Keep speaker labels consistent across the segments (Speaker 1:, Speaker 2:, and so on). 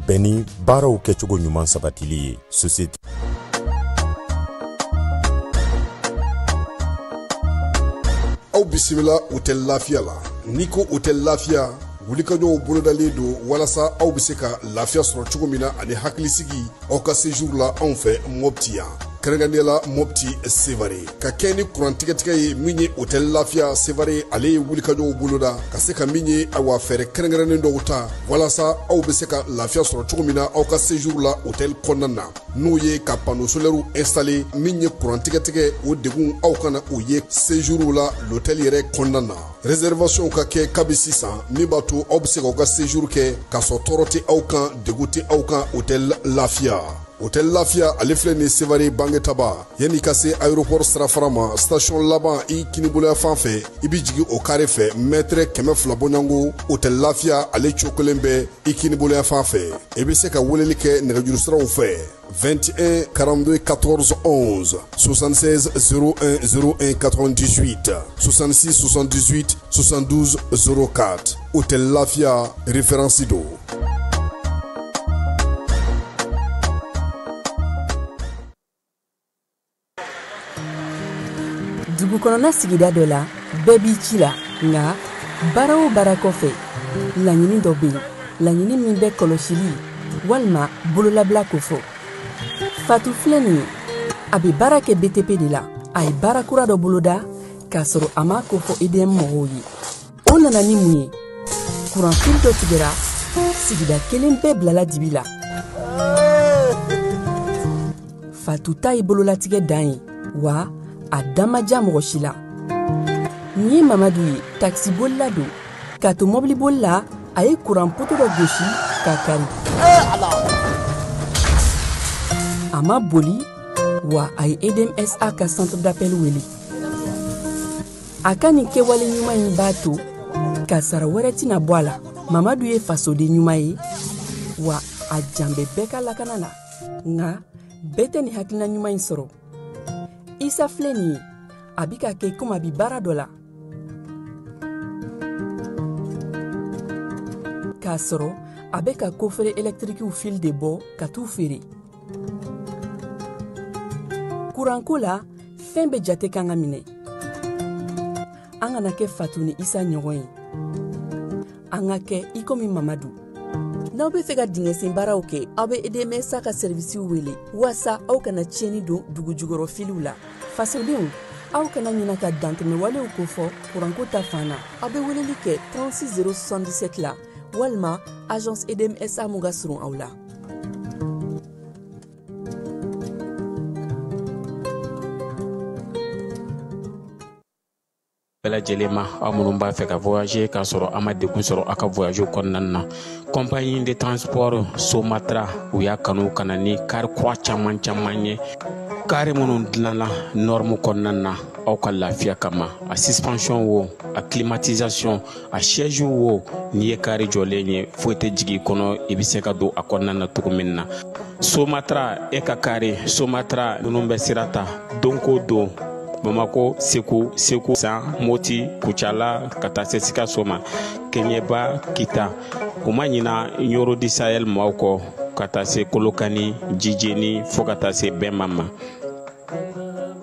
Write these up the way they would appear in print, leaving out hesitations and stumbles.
Speaker 1: bɛn ni baaraw kɛcogo ɲuman sabatili ye société.
Speaker 2: Aw bisimila Hôtel Lafiya la. N'i ko Hôtel Lafiya, wulikajɔw bolodalen don walasa aw bɛ se ka lafiya sɔrɔ cogo min na ani hakilisigi aw ka séjour la anw fɛ Mopti yan, kɛrɛnkɛrɛnnenya la Mopti Sevare. Ka kɛ ni kuran tigɛtigɛ ye min ye, Hôtel Lafiya Sevare ale ye wulikajɔw boloda ka se ka min ye, awa, fɛɛrɛ kɛrɛnkɛrɛnnen dɔw ta walasa aw bɛ se ka lafiya sɔrɔ cogo min na aw ka séjour la hôtel kɔnɔna na, n'o ye ka panneau solaire installé. Min ye kuran tigɛtigɛ, o degun aw kana o ye séjour la l'hôtel yɛrɛ kɔnɔna na. Réservation ka kɛ kabi sisan, min b'a to aw bɛ se k'aw ka séjour kɛ k'a sɔrɔ tɔɔrɔ tɛ aw kan, degun tɛ aw kan. Hôtel Lafiya, Hôtel Lafiya ale filɛ nin Sevare Bangetaba, yanni ka se aéroport sirafara ma, station laban i kiniboloya fan fɛ, i bɛ jigin o carré fɛ, mètre 200 bɔɲɔgɔnko, Hôtel Lafiya ale cogo kelen bɛ i kiniboloya fan fɛ. I bɛ se ka weleli kɛ nɛgɛjuru siraw fɛ: 21 42 14 11, 76 01 01 98, 66 78 72 04. Hôtel Lafia, référence do.
Speaker 3: Dugu kɔnɔna sigida dɔ la, bɛɛ b'i ci la, nka baara o baara kɔfɛ, laɲini dɔ bɛ yen, laɲini min bɛ kɔlɔsili walima bololabila kofɔ. Fatu filɛ nin ye, a bɛ baara kɛ BTP de la. A ye baara kura dɔ boloda k'a sɔrɔ a m'a kofɔ EDM mɔgɔw ye. O nana ni mun ye? Kuranfili dɔ tigɛra, sigida kelen bɛɛ bilala dibi la. Fatu ta ye bololatigɛ dan ye wa, a da ma diya mɔgɔ si la. Nin ye Mamadu ye, takisibolila don. K'a to mɔbiliboli la, a ye kuran poto dɔ gosi k'a kari. A ma boli wa, a ye EDMSA ka centre d'appel wele. A ka nin kɛwale ɲuman in b'a to kasara wɛrɛ tɛna bɔ a la. Mamadu ye fasoden ɲuman ye wa, a jan bɛ bɛɛ ka lakana la, nka bɛɛ tɛ nin hakilina ɲuman in sɔrɔ. Isa filɛ nin ye, a bi ka kɛ komi a bi baara dɔ la k'a sɔrɔ a bɛ ka coffret électriquew fil de bɔ ka t'u feere. Kuranko la, fɛn bɛɛ jate kan ka minɛ. An kana kɛ Fatu ni Isa ɲɔgɔn ye, an ka kɛ i komi Mamadu. N'aw bɛ fɛ ka dingɛsen baaraw kɛ, aw bɛ EDMSA ka sɛrivisiw wele waasa aw kana tiɲɛni don dugu jukɔrɔ filiw la. Fasodenw, aw kana ɲina ka dantɛmɛwalew kofɔ kuranko ta fan na. Aw bɛ weleli kɛ 36 077 la walima agence EDMSA mun ka surun aw la.
Speaker 4: Bɛɛ lajɛlen ma, aw minnu b'a fɛ ka voyager k'a sɔrɔ a ma degun sɔrɔ aw ka voyage kɔnɔna na, compagnie de transport Somatra u y'a kanu ka na ni car kura caman caman ye, car minnu dilanna norme kɔnɔna na aw ka lafiya kama. A suspension wo, a climatisation, a siège wo, n'i ye car jɔlen ye, foyi tɛ jigin i kɔnɔ, i bɛ se ka don a kɔnɔna na cogo min na. Somatra e ka car Somatra ninnu bɛ sira ta don ko don Bamako, Segu, Segu San, Moti, Kucala, ka taa se Sikaso ma, Keɲeba, Kita. U ma ɲina Ɲoro di Sahel maaw kɔ, ka taa se Kolokani, Jijeni, fo ka taa se Bɛnma ma.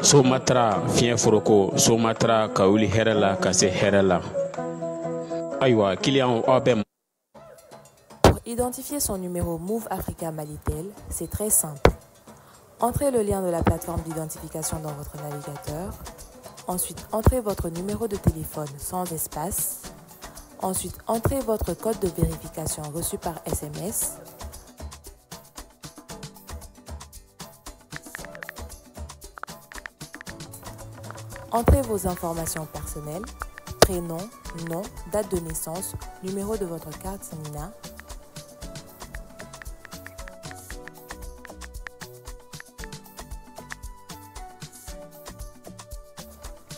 Speaker 4: Somatra fiɲɛ foroko, Somatra ka wuli hɛrɛ la ka se hɛrɛ la. Ayiwa, kiliyanw, aw bɛ
Speaker 5: Pour identifier son numéro Moov Africa Malitel, c'est très simple. Entrez le lien de la plateforme d'identification dans votre navigateur. Ensuite, entrez votre numéro de téléphone sans espace. Ensuite, entrez votre code de vérification reçu par SMS. Entrez vos informations personnelles, prénom, nom, date de naissance, numéro de votre carte NINA.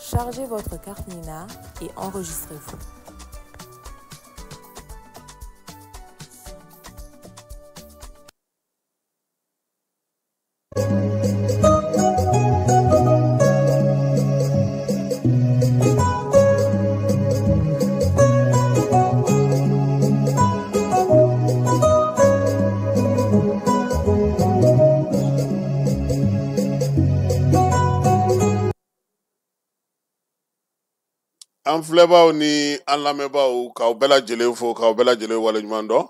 Speaker 5: Chargez votre carte NINA et enregistrez-vous.
Speaker 6: An filɛbaaw ni an lamɛnbaaw, k'aw bɛɛ lajɛlen fo, k'aw bɛɛ lajɛlen waleɲuman dɔn.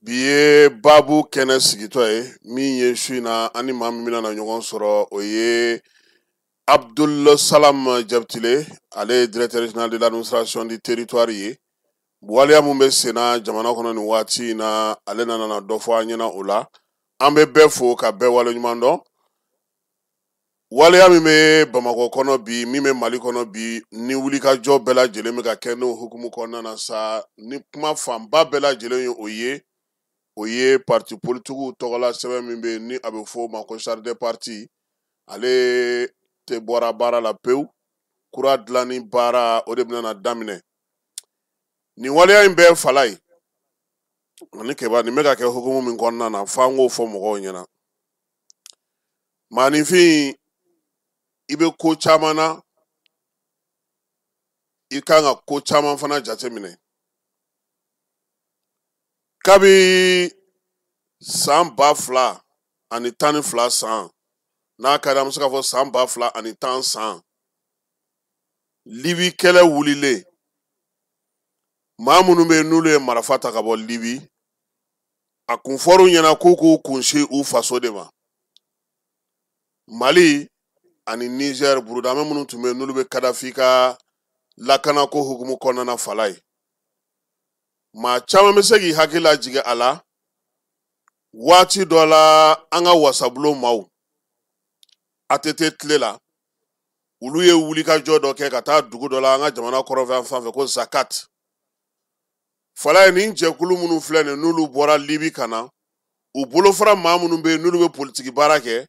Speaker 6: Bi ye baabu kɛnɛ sigitɔ ye min ye su in na, an ni maa min bɛna na ɲɔgɔn sɔrɔ, o ye Abdul Salam Jabtile. Ale ye directeur général de l'administration du territoire ye. Waleya mun bɛ senna jamana kɔnɔ nin waati in na, ale nana na dɔ fɔ an ɲɛna o la. An bɛ bɛɛ fo ka bɛɛ waleɲuman dɔn. Waleya min bɛ Bamakɔ kɔnɔ bi, min bɛ Mali kɔnɔ bi, ni wulikajɔ bɛɛ lajɛlen bɛ ka kɛ n'o hukumu kɔnɔna na sa, ni kuma fanba bɛɛ lajɛlen ye o ye, o ye parti politikiw tɔgɔla sɛbɛn min bɛ yen ni a bɛ fɔ o ma ko charte des partis, ale tɛ bɔra baara la pewu. Kura dilanni baara, o de bɛna na daminɛ. Nin waleya in bɛɛ fala ye ani keba nin bɛ ka kɛ hukumu min kɔnɔna na, f'an k'o fɔ mɔgɔw ɲɛna. Maaninfin, i bɛ ko caman na, i kan ka ko caman fana jateminɛ. Kabi san 2012 san, n'a ka di an bɛ se k'a fɔ san 2010 san, Libi kɛlɛ wulilen, maa minnu bɛ yen n'olu ye marifa ta ka bɔ Libi, a kun fɔr'u ɲɛna k'u k'u kunsin u faso de ma. Mali ani Niger burudamɛ minnu tun bɛ yen n'olu bɛ Kadafi ka lakanako hukumu kɔnɔna na fala ye, maa caman bɛ se k'i hakili lajigin a la. Waati dɔ la, an ka wasabulon maaw ATT tile la, olu ye wulikajɔ dɔ kɛ ka taa dugu dɔ la an ka jamana kɔrɔnfɛ fan fɛ ko Zakat. Fala ye, nin jɛkulu minnu filɛ nin, n'olu bɔra Libi ka na, u bolofara maa minnu bɛ yen n'olu bɛ politiki baara kɛ,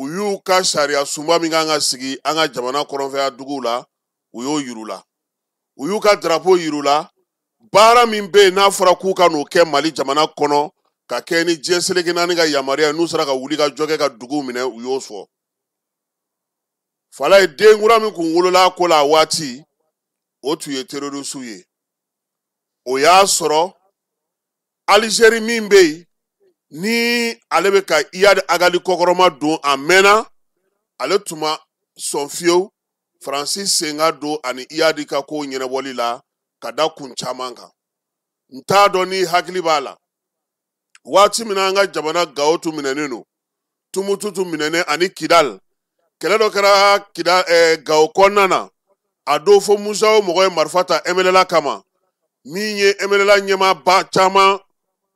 Speaker 6: u y'u ka sariya sunba min kan ka sigi an ka jamana kɔrɔnfɛya duguw la, u y'o yir'u la. U y'u ka drapeau yir'u la. Baara min bɛ yen n'a fɔra k'u ka n'o kɛ Mali jamana kɔnɔ ka kɛ ni diɲɛ seleke naani ka yamaruya ye, n'u sera ka wuli ka jɔ kɛ ka duguw minɛ, u y'o fɔ. Fala ye, denkura min kun wolola a ko la a waati, o tun ye terroriste ye. O y'a sɔrɔ Algérie min bɛ yen ni ale bɛ ka Iyad Ag Ghali kɔkɔrɔma don a mɛnna, ale tun ma sɔn fiyewu Faransi sen ka don ani Iyad ka kow ɲɛnabɔli la ka da kun caman kan. N t'a dɔn ni hakili b'a la, waati min na an ka jamana Gawo tun minɛnen don, Tumutu tun minɛnen ani Kidal, kɛlɛ dɔ kɛra Kidal Gawo kɔnɔna na. A don fo Musaw mɔgɔ ye marifa ta MNLA kama, min ye MNLA ɲɛmaaba caman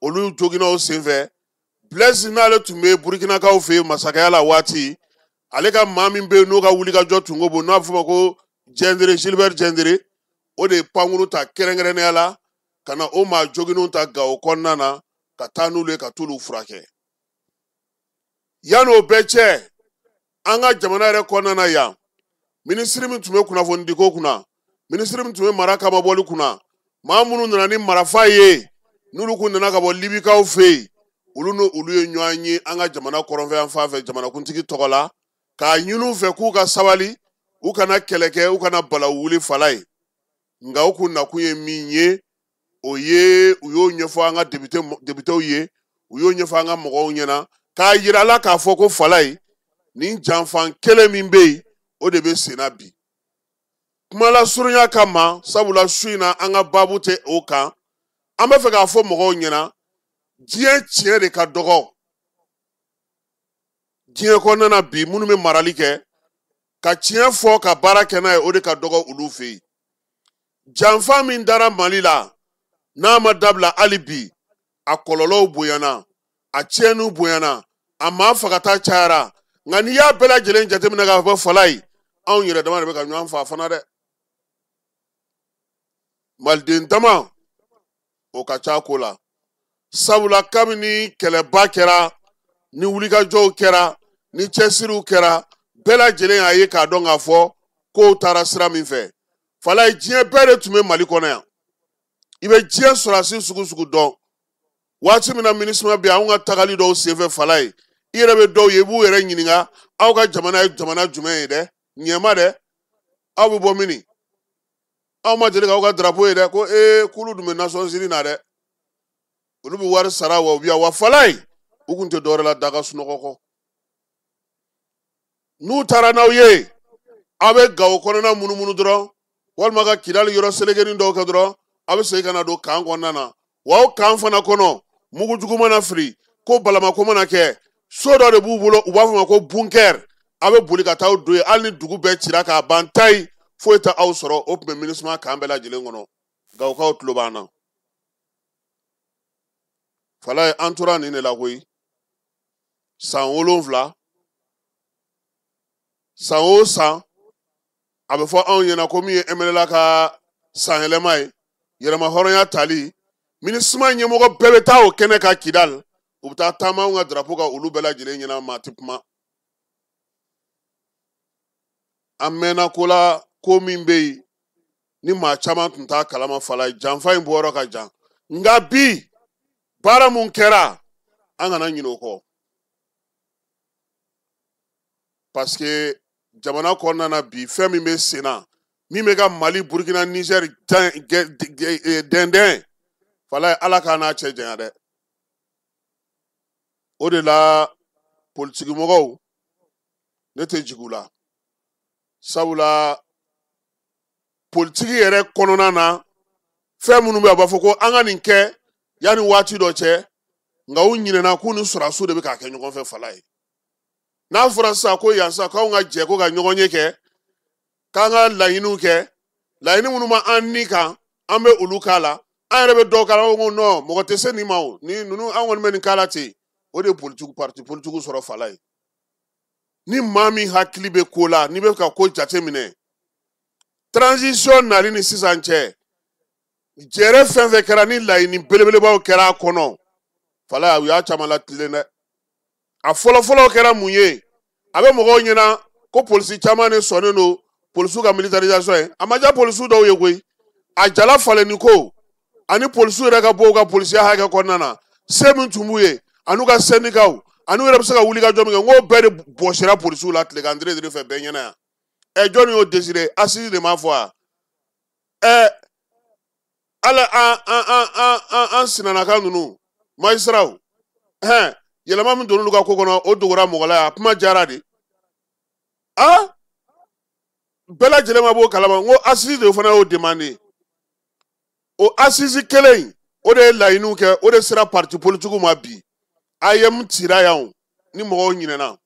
Speaker 6: olu joginna o senfɛ. Blaise n'ale tun bɛ Burukinakaw fɛ yen masakɛya la waati, ale ka maa min bɛ yen n'o ka wulikajɔ tun ko bon, n'a bɛ f'o ma ko Jɛndere, Gilbert Jɛndere, o de ye pankuru ta kɛrɛnkɛrɛnnenya la ka na o maa joginnenw ta Gawo kɔnɔna na ka taa n'olu ye ka t'olu furakɛ. Yanni o bɛɛ cɛ, an ka jamana yɛrɛ kɔnɔna na yan, minisiri min tun bɛ kunnafonidiko kunna, minisiri min tun bɛ mara kamabɔli kunna, maa minnu nana ni marifa ye n'olu kun nana ka bɔ Libikaw fɛ yen, olu ni olu ye ɲɔgɔn ye an ka jamana kɔrɔnfɛ yan fan fɛ jamanakuntigi tɔgɔ la, k'a ɲini u fɛ k'u ka sabali, u kana kɛlɛ kɛ, u kana balawu wuli fala ye. Nka u kun nakun ye min ye, o ye u y'o ɲɛfɔ an ka députéw ye, u y'o ɲɛfɔ an ka mɔgɔw ɲɛna, k'a yira la k'a fɔ ko fala ye nin janfan kelen min bɛ yen, o de bɛ senna bi. Kuma lasurunya kama, sabula su in na an ka baabu tɛ o kan, an bɛ fɛ k'a fɔ mɔgɔw ɲɛna, diɲɛ tiɲɛ de ka dɔgɔ diɲɛ kɔnɔna na bi. Minnu bɛ marali kɛ ka tiɲɛ fɔ ka baara kɛ n'a ye, o de ka dɔgɔ olu fɛ yen. Janfa min dara Mali la, n'a ma dabila hali bi, a kɔlɔlɔw bonyana, a tiɲɛniw bonyana, a maa fagata cayara. Nka n'i y'a bɛɛ lajɛlen jateminɛ k'a fɔ fala ye, anw yɛrɛ dama de bɛ ka ɲɔgɔn faa fana dɛ. Maliden dama o ka ca ko la, sabula kabini kɛlɛba kɛra, ni wulikajɔw kɛra, ni cɛsiriw kɛra, bɛɛ lajɛlen y'a ye k'a dɔn k'a fɔ kow taara sira min fɛ. Fala ye, diɲɛ bɛɛ de tun bɛ Mali kɔnɔ yan. I bɛ diɲɛ sɔrɔdasi sugu sugu dɔn. Waati min na MINUSMA bɛ yen, anw ka tagali dɔw senfɛ fala ye, i yɛrɛ bɛ dɔw ye, i b'u yɛrɛ ɲininka, aw ka jamana ye jamana jumɛn ye dɛ? Ɲɛma dɛ, aw bɛ bɔ mini? Aw ma deli k'aw ka drapeau ye dɛ? Ko ee, k'olu dun bɛ Nations Unies na dɛ, olu bɛ wari sara wa u bɛ yan wa. Fala ye, u kun tɛ dɔwɛrɛ la da ka sunɔgɔ kɔ. N'u taara n'aw ye, aw bɛ Gawo kɔnɔna munumunu dɔrɔn, Walima ka Kidali yɔrɔ selekenin dɔw kɛ dɔrɔn, a bɛ segin ka na don kan kɔnɔna na. Wa o kan fana kɔnɔ, mugujugu mana fili, ko balamako mana kɛ, so dɔ de b'u bolo, u b'a fɔ ma ko bunker. A bɛ boli ka taa aw don yen, hali ni dugu bɛɛ cira k'a ban tayi, foyi tɛ aw sɔrɔ. O tun bɛ MINUSMA kan bɛɛ lajɛlen kɔnɔ. Gawokaw tulo b'an na. Falaye, an tora nin de la koyi. San 7, san o san, a bɛ fɔ anw ɲɛna ko min ye MNLA ka sanyɛlɛma ye, yɛrɛma hɔrɔnya tali, MINUSMA ɲɛmɔgɔ bɛɛ bɛ taa o kɛnɛ kan Kidali, u bɛ taa taama anw ka drapeau kan olu bɛɛ lajɛlen ɲɛna, maa tɛ kuma. An mɛnna ko la, ko min bɛ yen ni maa caman tun t'a kalama. Falaye, janfa in bɔyɔrɔ ka jan, nka bi baara mun kɛra, an kana ɲinɛ o kɔ, parce que jamana kɔnɔna na bi, fɛn min bɛ sen na, min bɛ ka Mali, Burukina, Niger dɛndɛn, Falaye, Ala k'a n'a cɛ janya dɛ. O de la politikimɔgɔw, ne tɛ jigin u la, sabula politiki yɛrɛ kɔnɔna na, fɛn minnu bɛ yen, a b'a fɔ ko an ka nin kɛ yanni waati dɔ cɛ, nka u ɲinɛna k'u ni sɔrɔdasiw de bɛ k'a kɛ ɲɔgɔn fɛ. Falaye, n'a fɔra sisan ko yan sisan k'anw ka jɛ ko ka ɲɔgɔn ye kɛ, k'an ka laɲiniw kɛ, laɲini minnu ma an ni kan, an bɛ olu k'a la, an yɛrɛ bɛ dɔw k'a la, ko non, mɔgɔ tɛ se nin ma o, ni ninnu an kɔni bɛ nin k'a la ten. O de ye politiki, parti politiki sɔrɔ. Falaye, ni maa min hakili bɛ ko la, n'i bɛ ka ko jate minɛ, transition nali ni sisan cɛ, jɛrɛ fɛn fɛn kɛra ni laɲini belebelebaw kɛra a kɔnɔ, Falaye, u y'a caman latilen dɛ. A fɔlɔfɔlɔ kɛra mun ye? A bɛ mɔgɔw ɲɛna ko polisi caman de sɔnnen don polisiw ka militarisation ye. A ma diya polisiw dɔw ye koyi. A jala falenni ko ani polisiw yɛrɛ ka bɔ u ka polisiya hakɛ kɔnɔna na, se min tun b'u ye an'u ka syndicats an'u yɛrɛ bɛ se ka wuli ka jɔ min kɛ, n k'o bɛɛ de bɔsira polisiw la tilegan dire fɛ bɛɛ ɲɛna yan. Ɛ, jɔnni y'o décidé? Assise de m'a fɔ wa? Ɛ, ala an an an an an an sinanaka ninnu, magistrats, hɛn yɛlɛma min donn'olu ka ko kɔnɔ, o dogora mɔgɔ la yan, a kuma diyara de. A bɛɛ lajɛlen ma b'o kalama. N ko assise de fana y'o demandé. O assise kelen in, o de ye laɲiniw kɛ, o de sera parti politique ma bi. AEM cira yan o, ni mɔgɔw ɲinɛna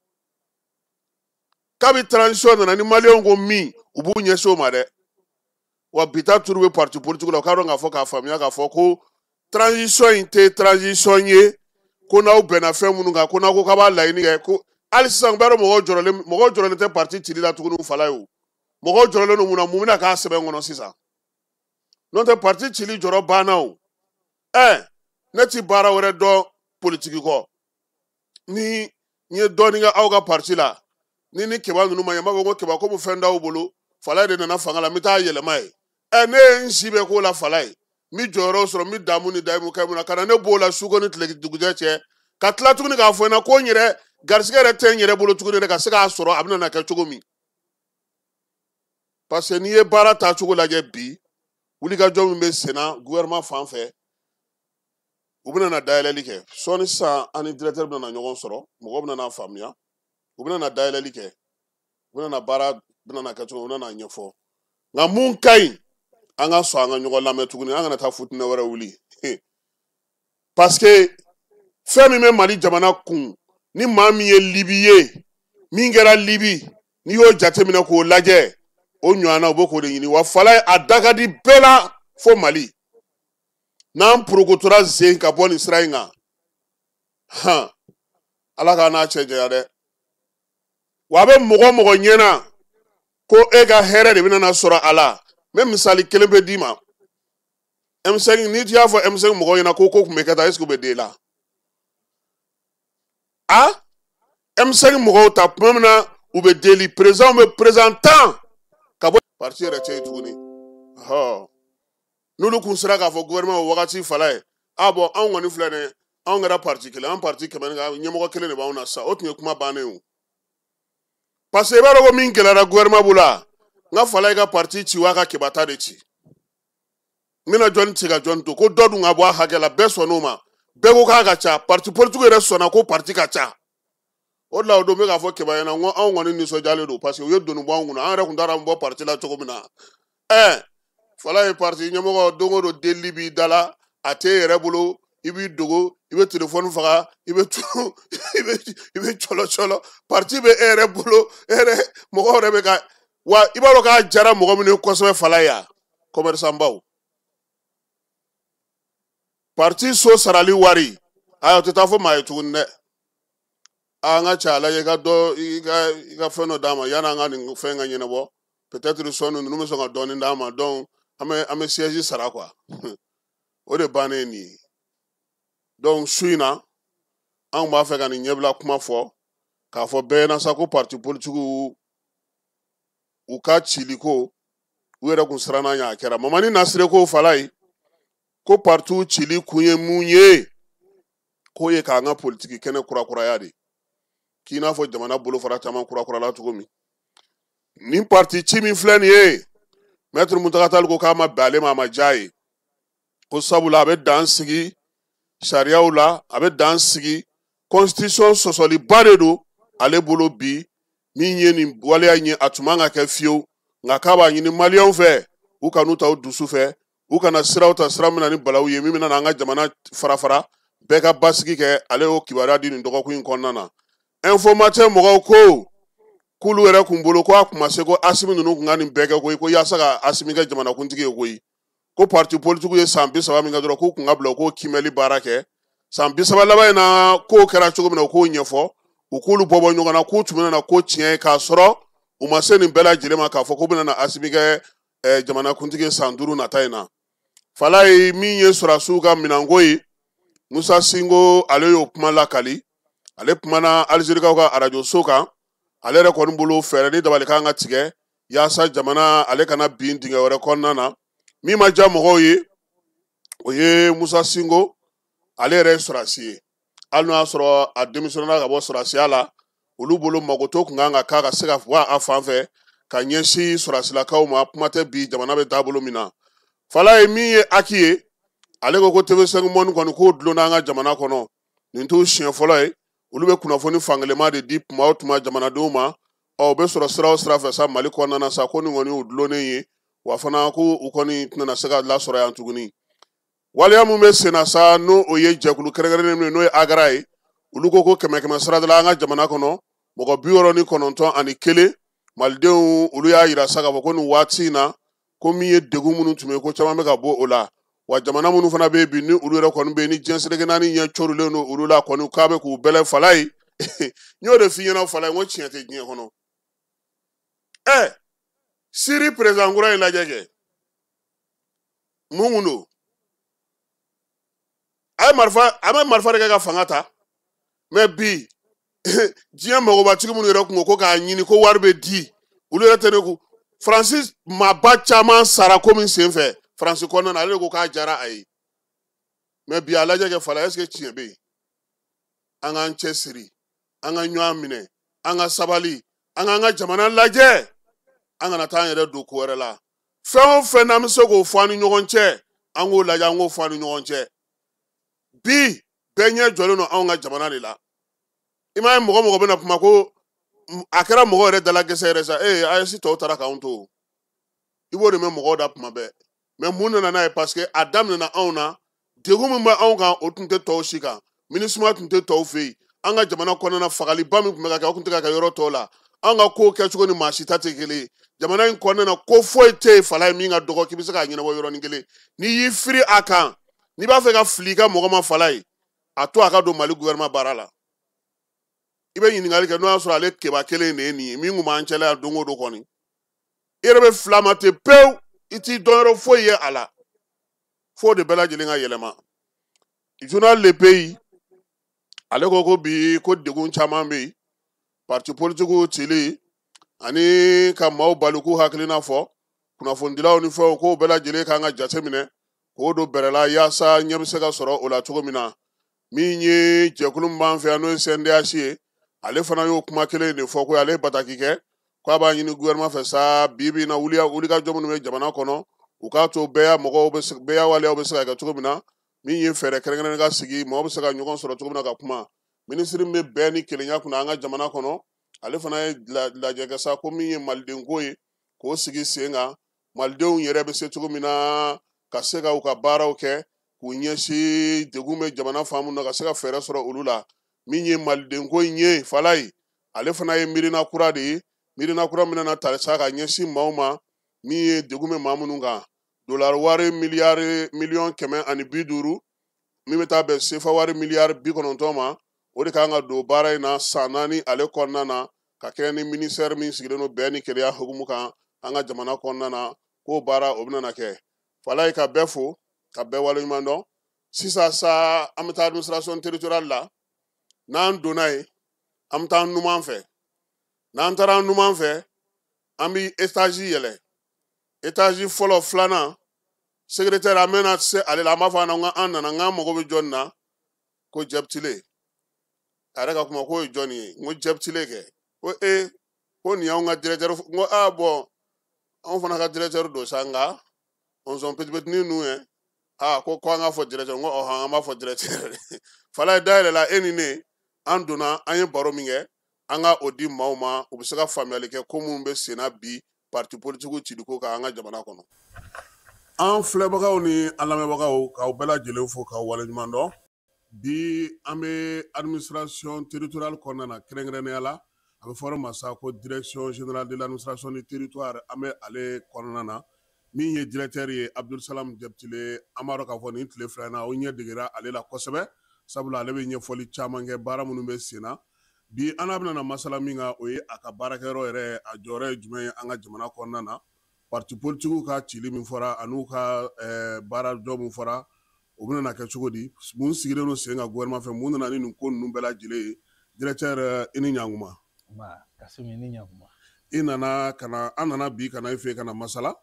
Speaker 6: kabi transition nana, ni maliyɛnw ko min, u b'u ɲɛsin o ma dɛ. Wa bi ta turu bɛ parti politique la, u k'a dɔn k'a fɔ, k'a faamuya k'a fɔ ko transition in tɛ transition ye ko n'aw bɛnna fɛn minnu kan, ko n'aw ko k'a b'a laɲini kɛ, ko hali sisan bɛɛ dɔn, mɔgɔw jɔrɔlen tɛ parti cili la tuguni. Fala ye o, mɔgɔw jɔrɔlen don mun na? Mun bɛna k'a sɛbɛn kɔnɔ sisan? N'o tɛ, parti cili jɔrɔ banna o. Ɛ, ne ti baara wɛrɛ dɔn politiki kɔ. Ni n ye dɔɔnin kɛ aw ka parti la, ni Keba ninnu ma ɲɛ, n b'a fɔ ko Keba, komi fɛn t'aw bolo, Falaye de nana fanga la, n bɛ taa yɛlɛma ye. Ɛ, ne ye n si bɛɛ k'o la. Falaye, n bɛ jɔyɔrɔ sɔrɔ, n bɛ damu ni dayimu kɛ mun na ka na ne b'o la su ko ni tile dugujɛ cɛ, ka tila tuguni k'a fɔ n ɲɛna ko n yɛrɛ garisigɛ yɛrɛ tɛ n yɛrɛ bolo tuguni yɛrɛ ka se k'a sɔrɔ, a bɛna na kɛ cogo min? Parce que n'i ye baara taacogo lajɛ bi, wulikajɔ min bɛ senna gouvernement fan fɛ, u bɛna na dayɛlɛli kɛ sɔɔni sisan. An ni directeur bɛna na ɲɔgɔn sɔrɔ, mɔgɔw bɛna na faamuya, u bɛna na dayɛlɛli kɛ, u bɛna na baara bɛna na kɛ cogo, u bɛna na ɲɛfɔ. Nka mun ka ɲi, an ka sɔn an ka ɲɔgɔn lamɛn tuguni, an kana taa futinɛ wɛrɛ wuli, parce que fɛn min bɛ Mali jamana kun, ni maa min ye Libi ye, min kɛra Libi, n'i y'o jateminɛ k'o lajɛ, o ɲɔgɔnna u bɛ k'o de ɲini. Wa Falaye, a da ka di bɛɛ la fo Mali. N'an porokotora zen ka bɔ nin sira in kan, han, Ala k'a n'a cɛ janya dɛ. Wa a bɛ mɔgɔ mɔgɔ ɲɛna ko e ka hɛrɛ de bɛna na sɔrɔ a la, n bɛ misali kelen bɛ d'i ma. M5, n'i y'a fɔ M5 mɔgɔw ɲɛna ko ko tun bɛ kɛ tan, est ce que u bɛ den la? A M5 mɔgɔw ta tuma min na u bɛ deli, président bɛ président tan ka bɔ parti yɛrɛ cɛ ye tuguni. Hɔ, n'olu kun sera k'a fɔ gouvernement o wagati, Fala ye, a bɔn, anw kɔni filɛ nin ye, anw kɛra parti kelen, an parti 100 ni ɲɛmɔgɔ kelen de b'anw na sisan, o tun ye kuma bannen o. Parce que i b'a dɔn ko min gɛlɛyara gouvernement bolo, a n ka Fala ye ka parti ci wa ka Keba ta de ci, n bɛna jɔnni ci ka jɔnni to, ko dɔ dun ka bɔ a hakɛ la. Bɛɛ sɔnn'o ma, bɛɛ ko k'a ka ca, parti politique yɛrɛ sɔnna ko parti ka ca. O de la o don n bɛ k'a fɔ Keba ɲɛna, n ko anw kɔni nisɔndiyalen don, parce que u ye doni bɔ anw kunna, an yɛrɛ tun t'a dɔn an bɛ bɔ parti la cogo min na. Fala ye parti ɲɛmɔgɔ don o don delili b'i da la, a t'e yɛrɛ bolo, i b'i dogo, i bɛ telefɔni faga, i bɛ tunu, i bɛ cɔlɔ cɔlɔ. Parti bɛ e yɛrɛ bolo, e yɛrɛ mɔgɔ yɛrɛ bɛ ka wa i b'a dɔn k'a jara mɔgɔ minnu ye kosɛbɛ Fala ye commerçant baw. Parti so sarali wari, ayi o tɛ taa fɔ maa ye tuguni dɛ. An ka ca lajɛ i ka dɔ i ka fɛn dɔ d'a ma yanni an ka nin fɛn ka ɲɛnabɔ. Peut-être sɔnni ninnu bɛ sɔn ka dɔɔnin d'a ma, donc an bɛ siège sara quoi. O de bannen nin ye. Donc su in na anw b'a fɛ ka nin ɲɛbila kuma fɔ k'a fɔ bɛɛ ɲɛna sa ko parti politique u ka ciliko u yɛrɛ kun siranna ɲɛ a kɛra. Mamani Nasire ko Fala ye ko parti cili kun ye mun ye, k'o ye k'an ka politiki kɛnɛ kurakuraya de, k'i n'a fɔ jamana bolofara caman kurakurala cogo min. Nin parti ci min filɛ nin ye, Maître Mountaga Tall ko k'a ma bɛn ale ma, a ma diya ye, ko sabula a bɛ dan sigi sariyaw la, a bɛ dan sigi constitution sɔsɔliba de don ale bolo bi. Min ye nin waleya in ye, a tun man ka kɛ fiyewu, nka k'a b'a ɲini maliyɛnw fɛ u kan'u ta u dusu fɛ, u kana siraw ta sira min na ni balawu ye min bɛna an ka jamana fara fara, bɛɛ ka basigi kɛ. Ale y'o kibaruya di nin dɔgɔkun in kɔnɔna na. Informateur mɔgɔw ko k'olu yɛrɛ kun bolo ko a kun ma se ko Asimi ninnu kun ka nin bɛɛ kɛ koyi, ko yaasa ka Asimi kɛ jamanakuntigi ye koyi, ko parti politique ye san 30 min kɛ dɔrɔn k'u kun ka bila u k'o kimɛli baara kɛ. San 30 laban in na kow kɛra cogo min na u k'o ɲɛfɔ, u k'olu bɔ bɔ ɲɔgɔn na, k'u tun bɛna na ko tiɲɛ ye k'a sɔrɔ u ma se nin bɛɛ lajɛlen ma k'a fɔ k'u bɛna na Asimi kɛ jamanakuntigi san 5 nata in na. Fala ye min ye sɔrɔdasiw ka minɛnko ye, Musa Sinko ale y'o kuma lakali, ale kumana Alizerikaw ka arajoso kan. Ale yɛrɛ kɔni bolo fɛɛrɛ ni dabali kan ka tigɛ yaasa jamana ale kana bin dingɛ wɛrɛ kɔnɔna na. Min ma diya mɔgɔw ye, o ye Musa Sinko, ale yɛrɛ ye sɔrɔdasi ye, hali n'o y'a sɔrɔ a démissionnera ka bɔ sɔrɔdasiya la, olu bolo magoto kun kan ka k'a ka se ka bɔ a fan fɛ ka ɲɛsin sɔrɔdasilakaw ma, kuma tɛ bi jamana bɛ taabolo min na. Fala ye min ye aki ye, ale ko ko TV5 Monde kɔni k'o dulonna an ka jamana kɔnɔ, nin t'u siɲɛ fɔlɔ ye, olu bɛ kunnafoni fankelenma de di tuma o tuma jamanadenw ma. Ɔ u bɛ sɔrɔ sira o sira fɛ sa Mali kɔnɔna na sa, ko nin kɔni y'u dulonnen ye, wa fana ko u kɔni tɛna se ka lasɔrɔ yan tuguni. Waleya mun bɛ sen na sa, n'o o ye jɛkulu kɛrɛnkɛrɛnnen min ye, n'o ye AGRA ye, olu ko ko 100 sira la an ka jamana kɔnɔ mɔgɔ 69 malidenw, olu y'a yira sa k'a fɔ ko nin waati in na ko min ye degun minnu tun bɛ ko caman bɛ ka bɔ o la. Wa jamana minnu fana bɛ yen bi ni olu yɛrɛ kɔni bɛ yen ni diɲɛ seleke naani ɲɛ corilen don olu la kɔni, k'a bɛ k'u bɛlɛ Fala ye. N y'o de f'i ɲɛna Fala ye, n ko tiɲɛ tɛ diɲɛ kɔnɔ. Siri président kura in lajɛ kɛ, mun kun don? A ye marifa, a bɛ marifa de kɛ ka fanga ta, mais bi diɲɛ magobatigi minnu yɛrɛ kun ko k'a ɲini ko wari bɛ di, olu yɛrɛ tɛ ne kun. Faransi maaba caman sara ko min senfɛ Faransi kɔnɔna na, ale de ko k'a diyara a ye. Mais bi a lajɛ kɛ Fala, est ce que tiɲɛ bɛ yen? An k'an cɛsiri, an ka ɲɔgɔn minɛ, an ka sabali, an k'an ka jamana lajɛ, an kana taa an yɛrɛ don ko wɛrɛ la. Fɛn o fɛn n'an bɛ se k'o fɔ an ni ɲɔgɔn cɛ, an k'o lajɛ, an k'o fɔ an ni ɲɔgɔn cɛ. Bi bɛɛ ɲɛ jɔlen don anw ka jamana de la. I m'a ye mɔgɔ mɔgɔ bɛna kuma ko a kɛra mɔgɔ yɛrɛ dala gɛsɛ yɛrɛ sa, AES tɔw taara k'anw to. I b'o de mɛn mɔgɔw da kuma bɛɛ. Mais mun nana n'a ye? Parce que a daminɛna anw na, degun min bɛ anw kan o tun tɛ tɔw si kan, MINUSMA tun tɛ tɔw fɛ yen, an ka jamana kɔnɔna na fagaliba min tun bɛ ka kɛ o tun tɛ ka kɛ yɔrɔ tɔw la, an ka kow kɛcogo ni maa si ta tɛ kelen ye. Jamana in kɔnɔna na ko foyi tɛ yen Fala ye min ka dɔgɔ k'i bɛ se k'a ɲɛnabɔ yɔrɔnin kelen. N'i y'i firi a kan, n'i b'a fɛ ka fili i ka mɔgɔ ma Fala ye, a to a ka don Mali gouvernement baara la. I bɛ ɲininkali kɛ n'o y'a sɔrɔ ale keba kelen de ye nin ye min kun b'an cɛla yan don o don kɔni. I yɛrɛ bɛ fila ma ten pewu, i t'i dɔn yɔrɔ foyi ye a la. F'o de bɛɛ lajɛlen ka yɛlɛma. Journal Le Pays, ale ko ko bi ko degun caman bɛ yen, parti politique cili ani ka maaw bali k'u hakilina fɔ, kunnafonidilaw ni fɛnw k'o bɛɛ lajɛlen kan ka jate minɛ k'o don bɛrɛ la yaasa ɲɛ bɛ se ka sɔrɔ o la cogo min na. Min ye jɛkulu min b'an fɛ yan n'o ye CNDH ye, ale fana y'o kuma kelen de fɔ ko ale ye bataki kɛ k'a b'a ɲini gouvernement fɛ sa bi bi in na wulikajɔ minnu bɛ jamana kɔnɔ, u k'a to bɛɛ mɔgɔw bɛ se, bɛɛ waleyaw bɛ se ka kɛ cogo min na. Min ye fɛɛrɛ kɛrɛnkɛrɛnnen ka sigi, mɔgɔw bɛ se ka ɲɔgɔn sɔrɔ cogo min na ka kuma. Minisiri min bɛ bɛn ni kelenya kunna an ka jamana kɔnɔ, ale fana ye lajɛ kɛ sa ko min ye malidenko ye k'o sigi sen kan. Malidenw yɛrɛ bɛ se cogo min na ka se ka u ka baaraw kɛ k'u ɲɛsin degun bɛ jamana fan minnu na ka se ka fɛɛrɛ sɔrɔ olu la. Min ye malidenko in ye Falaye, ale fana ye miirina kura de ye, miirina kura min nana tali sa ka ɲɛsin maaw ma min ye degun bɛ maa minnu kan. Dolari wari miliyari 150 miliyɔn min bɛ taa bɛn sefa wari 90 miliyari ma, o de kan ka don baara in na san 4 ale kɔnɔna na, ka kɛ ni ministère min sigilen don bɛn ni kelenya hukumu kan an ka jamana kɔnɔna na, k'o baara o bɛna kɛ. Falaye, ka bɛɛ fo ka bɛɛ waleɲuman dɔn. Sisan sa, an bɛ taa administration territoriale la. N'an donna yen, an bɛ taa numan fɛ. N'an taara numan fɛ, an bɛ étage yɛlɛ, étage fɔlɔ, filanan. Secrétaire, an bɛna se ale la. An b'a fɔ a ɲɛna an nana, n k'an mago bɛ jɔnni na? Ko Jɛbitile. A yɛrɛ ka kuma k'o ye jɔnni ye? N ko Jɛbitile kɛ. Ko e ko nin y'anw ka directeur. N ko aa, bɔn, anw fana ka directeur don sa, nka ɔnsɔn petipetinin ninnu ye. Aa, ko an k'a fɔ directeur. N ko ɔhɔn, an b'a fɔ directeur. Falaye dayɛlɛla, e ni ne, an donna, an ye baro min kɛ, an ka o di maaw ma, u bɛ se ka faamuyali kɛ ko minnu bɛ sen na bi parti politique ciliko kan an ka jamana kɔnɔ. An filɛbagaw ni an lamɛnbagaw, k'aw bɛɛ lajɛlen fo k'aw waleɲuman dɔn. Bi, an bɛ administration territoriale kɔnɔna na, kɛrɛnkɛrɛnnenya la a bɛ fɔ ma sa ko direction générale de l'administration du territoire. An bɛ ale kɔnɔna na. Min ye directeur ye, Abdul Salam Jɛbitile. An b'a dɔn k'a fɔ nin tile 2 in na, aw ɲɛ degera ale la kosɛbɛ, sabula ale bɛ ɲɛfɔli caman kɛ baara minnu bɛ sen na. Bi, an n'a bɛna masala min kan, o ye a ka baarakɛyɔrɔ yɛrɛ, a jɔyɔrɔ ye jumɛn ye an ka jamana kɔnɔna na, parti politique ka cili min fɔra an'u ka baara jɔ min fɔra, o bɛna kɛ cogo di, mun sigilen don sen kan gouvernement fɛ, mun nana ni nin ko ninnu bɛɛ lajɛlen ye. Directeur, i ni ɲankuma.
Speaker 7: Kasimi, i ni ɲankuma.
Speaker 6: I nana ka na, an nana bi ka na i fɛ yen ka na masala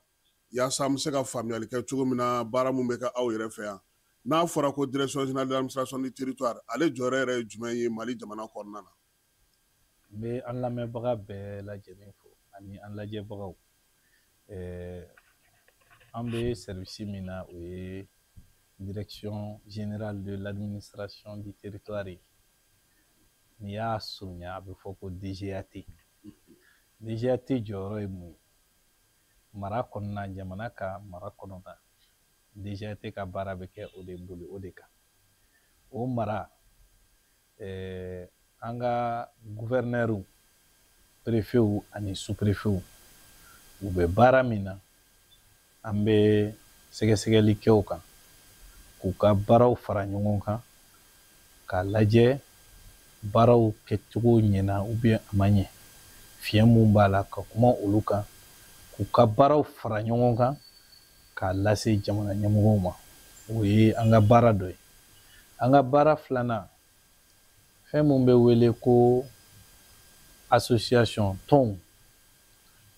Speaker 6: yaasa an bɛ se ka faamuyali kɛ cogo min na baara mun bɛ kɛ aw yɛrɛ fɛ yan. N'a fɔra ko direction générale de l'administration du territoire, ale jɔyɔrɔ yɛrɛ ye jumɛn ye Mali jamana kɔnɔna na?
Speaker 7: N bɛ an lamɛnbaga bɛɛ lajɛlen fo ani an lajɛbagaw. An bɛ service min na, o ye direction générale de l'administration du territoire ye. N'i y'a surunya, a bɛ fɔ ko DGAT. DGAT jɔyɔrɔ ye mun ye mara kɔnɔna, jamana ka mara kɔnɔna? DGAT ka baara bɛ kɛ o de boli o de kan. O mara, an ka gouverneur, préfet ani sous-préfet, u bɛ baara min na, an bɛ sɛgɛsɛgɛli kɛ o kan, k'u ka baaraw fara ɲɔgɔn kan k'a lajɛ baaraw kɛcogo ɲɛna ou bien a ma ɲɛ, fiɲɛ mun b'a la, ka kuma olu kan, k'u ka baaraw fara ɲɔgɔn kan k'a lase jamana ɲɛmɔgɔw ma. O ye an ka baara dɔ ye. An ka baara filanan, fɛn mun bɛ wele ko association, tɔnw,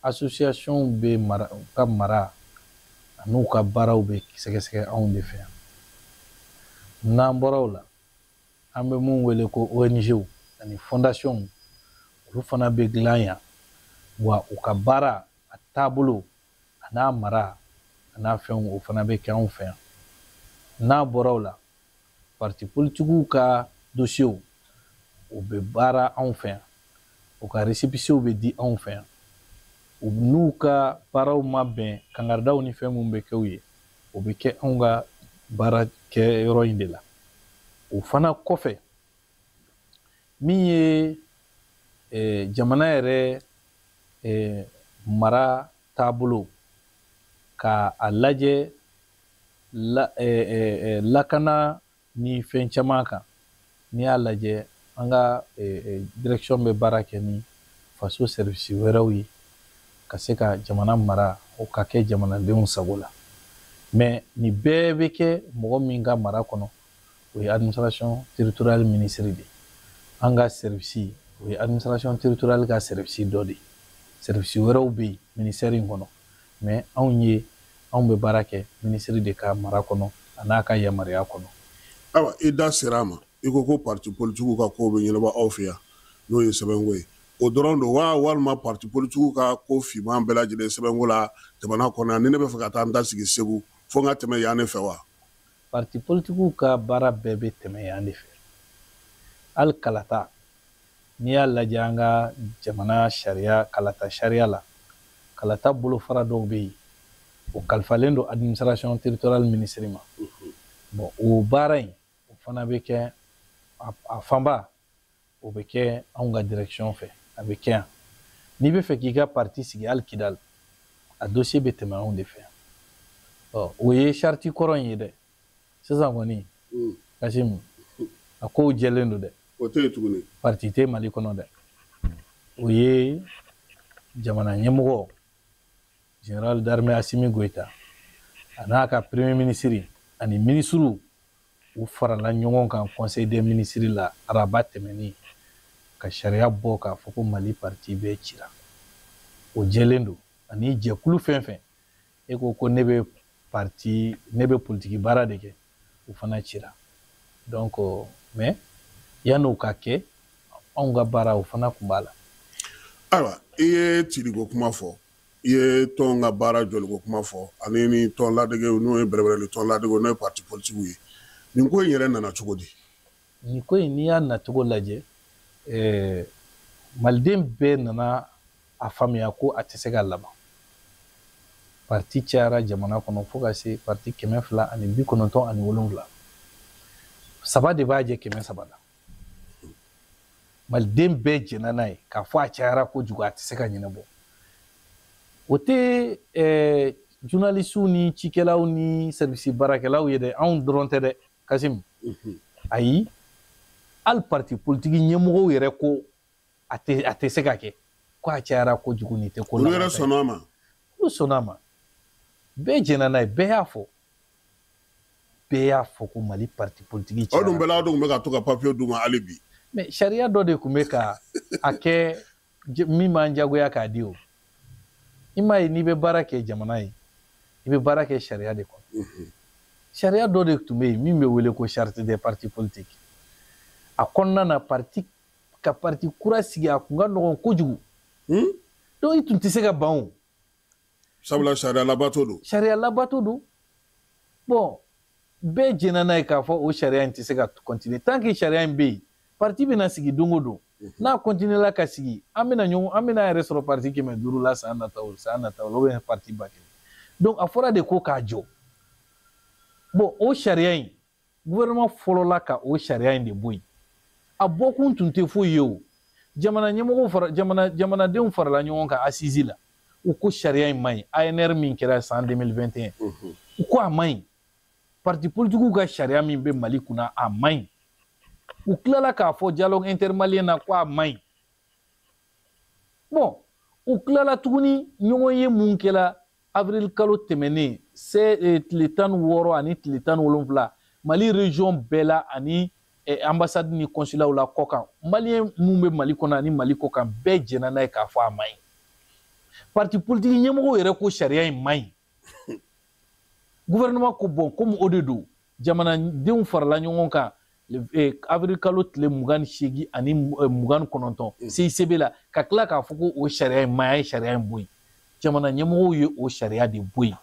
Speaker 7: association bɛ mara, u ka mara an'u ka baaraw bɛ sɛgɛsɛgɛ anw de fɛ yan. N'an bɔra o la, an bɛ mun wele ko ONG ani fondation, olu fana bɛ dilan yan. Wa u ka baara a taabolo a n'a mara a n'a fɛnw, o fana bɛ kɛ anw fɛ yan. N'a bɔra o la, parti politigiw ka dossiers, o bɛ baara anw fɛ yan, u ka récépissés bɛ di anw fɛ yan. U n'u ka baaraw ma bɛn, kangaridaw ni fɛn minnu bɛ kɛ u ye, o bɛ kɛ anw ka baara kɛyɔrɔ in de la. O fana kɔfɛ, min ye jamana yɛrɛ mara taabolo, ka a lajɛ la, lakana ni fɛn caman kan, n'i y'a lajɛ, an ka direction bɛ baara kɛ ni faso service wɛrɛw ye ka se ka jamana mara, o ka kɛ jamanadenw sago la. Mais nin bɛɛ bɛ kɛ mɔgɔ min ka mara kɔnɔ, o ye administration territoriale ministre de ye. An ka service, o ye administration territoriale ka service dɔ de ye. Service wɛrɛw bɛ yen ministère in kɔnɔ, mais anw ye, anw bɛ baara kɛ ministre de ka mara kɔnɔ a n'a ka yamaruya kɔnɔ.
Speaker 6: Ayiwa, i da sera a ma, i ko ko parti politigiw ka ko bɛ ɲɛnabɔ aw fɛ yan, n'o ye sɛbɛnko ye. O dɔrɔn don wa, walima parti politigiw ka ko finman bɛɛ lajɛlen sɛbɛnko la jamana kɔnɔ yan, ni ne bɛ fɛ ka taa n ta sigi Segu, fo n ka tɛmɛ yan de fɛ wa?
Speaker 7: Parti politigiw ka baara bɛɛ bɛ tɛmɛ yan de fɛ. Hali kalata, n'i y'a lajɛ an ka jamana sariya, kalata sariya la, kalata bolofara dɔw bɛ yen. O kalifalen don administration territoriale ministre ma. Bon, o baara in, o fana bɛ kɛ a fanba, o bɛ kɛ anw ka direction fɛ, a bɛ kɛ yan. N'i bɛ fɛ k'i ka parti sigi hali Kidali, a dossier bɛ tɛmɛ anw de fɛ yan. Ɔ, o ye charte kɔrɔ in ye dɛ. Sisan kɔni, Kasimu, a kow jɛlen don dɛ.
Speaker 6: O tɛ yen tuguni.
Speaker 7: Parti tɛ Mali kɔnɔ dɛ. O ye jamana ɲɛmɔgɔ général d'armée Assimi Goïta a n'a ka premier ministre ani ministres u farala ɲɔgɔn kan conseil des ministres la araba tɛmɛnen ka sariya bɔ k'a fɔ ko Mali parti bɛɛ cira. O jɛlen don. Ani jɛkulu fɛn fɛn e ko ko ne bɛ parti, ne bɛ politiki baara de kɛ, o fana cira. Donc mais yan'o ka kɛ, anw ka baara o fana tun b'a la.
Speaker 6: Ayiwa, i ye ciliko kuma fɔ, i ye tɔn ka baara jɔliko kuma fɔ, ani ni tɔn ladegew n'o ye bɛrɛbɛrɛli tɔn ladegew n'o ye parti politikiw ye. Nin ko in yɛrɛ nana cogo di?
Speaker 7: Nin ko in, n'i y'a nacogo lajɛ, maliden bɛɛ nana a faamuya ko a tɛ se ka laban. Parti cayara jamana kɔnɔ fo ka se parti 297. 3 de b'a jɛ 300 la. Maliden bɛɛ jɛnna n'a ye k'a fɔ a cayara kojugu, a tɛ se ka ɲɛnabɔ. O tɛ journalisiw ni cikɛlaw ni service baarakɛlaw ye dɛ, anw dɔrɔn tɛ dɛ, Kasimu. Ayi, hali parti politique ɲɛmɔgɔw yɛrɛ ko a tɛ se ka kɛ, ko a cayara kojugu, nin tɛ ko
Speaker 6: laban. Olu yɛrɛ sɔnna a ma.
Speaker 7: Olu sɔnna a ma. Bɛɛ jɛnna n'a ye, bɛɛ y'a fɔ. Bɛɛ y'a fɔ ko Mali parti politique cayara.
Speaker 6: Aw dun bɛɛ la, aw dun bɛ ka to ka papier d'u ma hali bi.
Speaker 7: Mais sariya dɔ de tun bɛ ka a kɛ min b'an jagoya k'a di o. I m'a ye, n'i bɛ baara kɛ jamana ye, i bɛ baara kɛ sariya de kɔnɔ. Sariya dɔ de tun bɛ yen min bɛ wele ko charte des partis politiques. A kɔnɔna na, parti ka parti kura sigi a kun ka nɔgɔn kojugu. Donc i tun tɛ se ka ban o.
Speaker 6: Sabula sariya labato don.
Speaker 7: Sariya labato don. Bon, bɛɛ jɛnna n'a ye k'a fɔ o sariya in tɛ se ka continuer. Tant que sariya in bɛ yen, parti bɛna sigi don o don. N'a continuer la ka sigi, an bɛna ɲɔgɔn, an bɛna yɛrɛ sɔrɔ parti 500 la san nataw, san nataw la, ou bien parti 1000. Donc a fɔra de ko k'a jɔ. Bon, o sariya in, gouvernement fɔlɔla ka o sariya in de bɔ yen. A bɔkun tun tɛ foyi ye o. Jamana ɲɛmɔgɔw fara, jamanadenw farala ɲɔgɔn kan assise la. U ko sariya in man ɲi. ANR min kɛra san 2021. U ko a man ɲi. Parti politikiw ka sariya min bɛ Mali kunna, a man ɲi. U tilala k'a fɔ dialogue intermalien na ko a man ɲi. Bon, u tilala tuguni ɲɔgɔn ye mun kɛla avril kalo tɛmɛnen, tile 16 ani tile 17, Mali région bɛɛ la ani ambassade ni consulat la kɔkan, malien mun bɛ Mali kɔnɔ ani Mali kɔkan bɛɛ jɛnna n'a ye k'a fɔ a man ɲi. Parti politique ɲɛmɔgɔw yɛrɛ ko sariya in man ɲi. Gouvernement ko bon, komi o de don, jamanadenw farala ɲɔgɔn kan avril kalo tile 28 ani 29 CICB la, ka tila k'a fɔ ko o sariya in man ɲi, a ye sariya in bɔ yen. Jamana ɲɛmɔgɔw ye o sariya de bɔ yen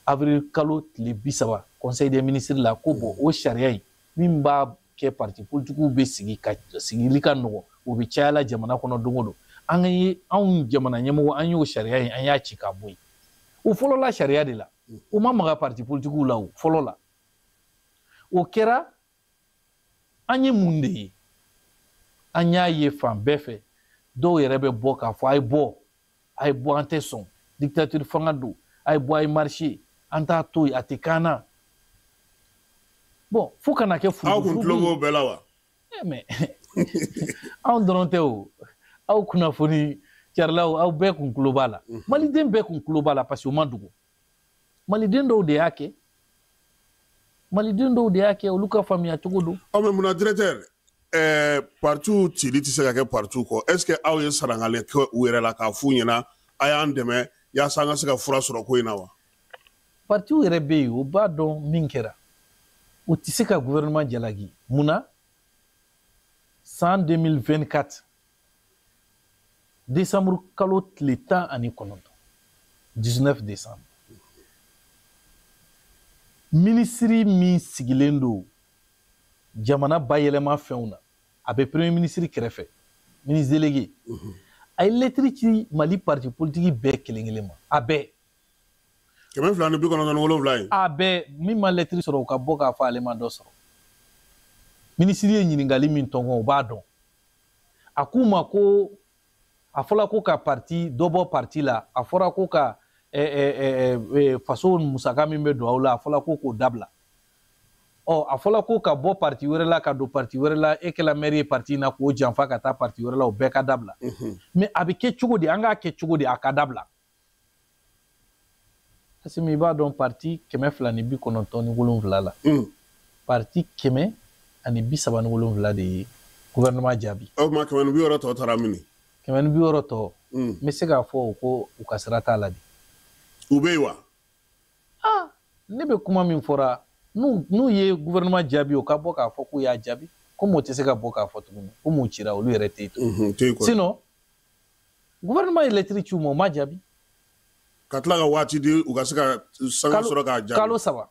Speaker 7: avril kalo tile 30 conseil des ministres la, ko bon, o sariya in min b'a kɛ parti politikiw bɛ sigi ka sigili ka nɔgɔn, o bɛ caya la jamana kɔnɔ don o don. An ye, anw jamana ɲɛmɔgɔ, an y'o sariya in, an y'a ci k'a bɔ yen. O fɔlɔla sariya de la, o ma maga parti politikiw la o fɔlɔ la. O kɛra, an ye mun de ye? An y'a ye fan bɛɛ fɛ, dɔw yɛrɛ bɛ bɔ k'a fɔ a ye bɔ, a ye bɔ, an tɛ sɔn, dictature fanga don, a ye bɔ, a ye marcher, an t'a to yen, a tɛ k'an na. Bon, fo kana kɛ
Speaker 6: furu. Aw kun tulo b'o bɛɛ la wa?
Speaker 7: Mais anw dɔrɔn tɛ o, aw kunnafoni carilaw, aw bɛɛ kun tulo b'a la. Maliden bɛɛ kun tulo b'a la parce que o ma dogo. Maliden dɔw de y'a kɛ. Maliden dɔw de y'a kɛ, olu ka faamuya cogo don.
Speaker 6: Ɔ, mais munna directeur, partiw cili tɛ se ka kɛ partiw kɔ? Est ce que aw ye sarangale kɛ u yɛrɛ la k'a f'u ɲɛna a y'an dɛmɛ yaasa an ka se ka fura sɔrɔ ko in na wa?
Speaker 7: Partiw yɛrɛ bɛ yen, u b'a dɔn min kɛra. U tɛ se ka gouvernement jalaki. Munna? San 2024 décembre kalo tile 19, 19 décembre, minisiri min sigilen don jamana bayɛlɛma fɛnw na, a bɛ premier ministre kɛrɛfɛ, ministre délégué, a ye lettre ci Mali parti politique bɛɛ kelen kelen ma, a bɛɛ.
Speaker 6: 297 ye.
Speaker 7: A bɛɛ min ma lɛtiri sɔrɔ, o ka bɔ k'a fɔ ale ma dɔ sɔrɔ. Minisiri ye ɲininkali min tɔngɔn, o b'a dɔn. A k'u ma ko a fɔra ko ka parti dɔ bɔ parti la, a fɔra ko ka faso musaka min bɛ don aw la, a fɔra ko k'o dabila. Ɔ, a fɔra ko ka bɔ parti wɛrɛ la ka don parti wɛrɛ la, e kɛla maire ye parti in na k'o janfa ka taa parti wɛrɛ la, o bɛɛ ka dabila. Mais a bɛ kɛ cogo di, an k'a kɛ cogo di, a ka dabila? Asimi, i b'a dɔn parti 297 la, parti 137 de ye gouvernement jaabi.
Speaker 6: O tuma 160 tɔ taara min?
Speaker 7: 160 tɔ, n bɛ se k'a fɔ ko u ka sira t'a la de.
Speaker 6: U bɛ yen wa?
Speaker 7: Ah, ne bɛ kuma min fɔra, n'u ye gouvernement jaabi, o ka bɔ k'a fɔ k'u y'a jaabi, komi o tɛ se ka bɔ k'a fɔ tuguni, komi u cira, olu yɛrɛ tɛ yen tuguni. Sinon gouvernement ye lettre ci u ma, u ma jaabi.
Speaker 6: Ka tila ka waati di u ka se ka sanga sɔrɔ k'a jaabi.
Speaker 7: Kalo 3.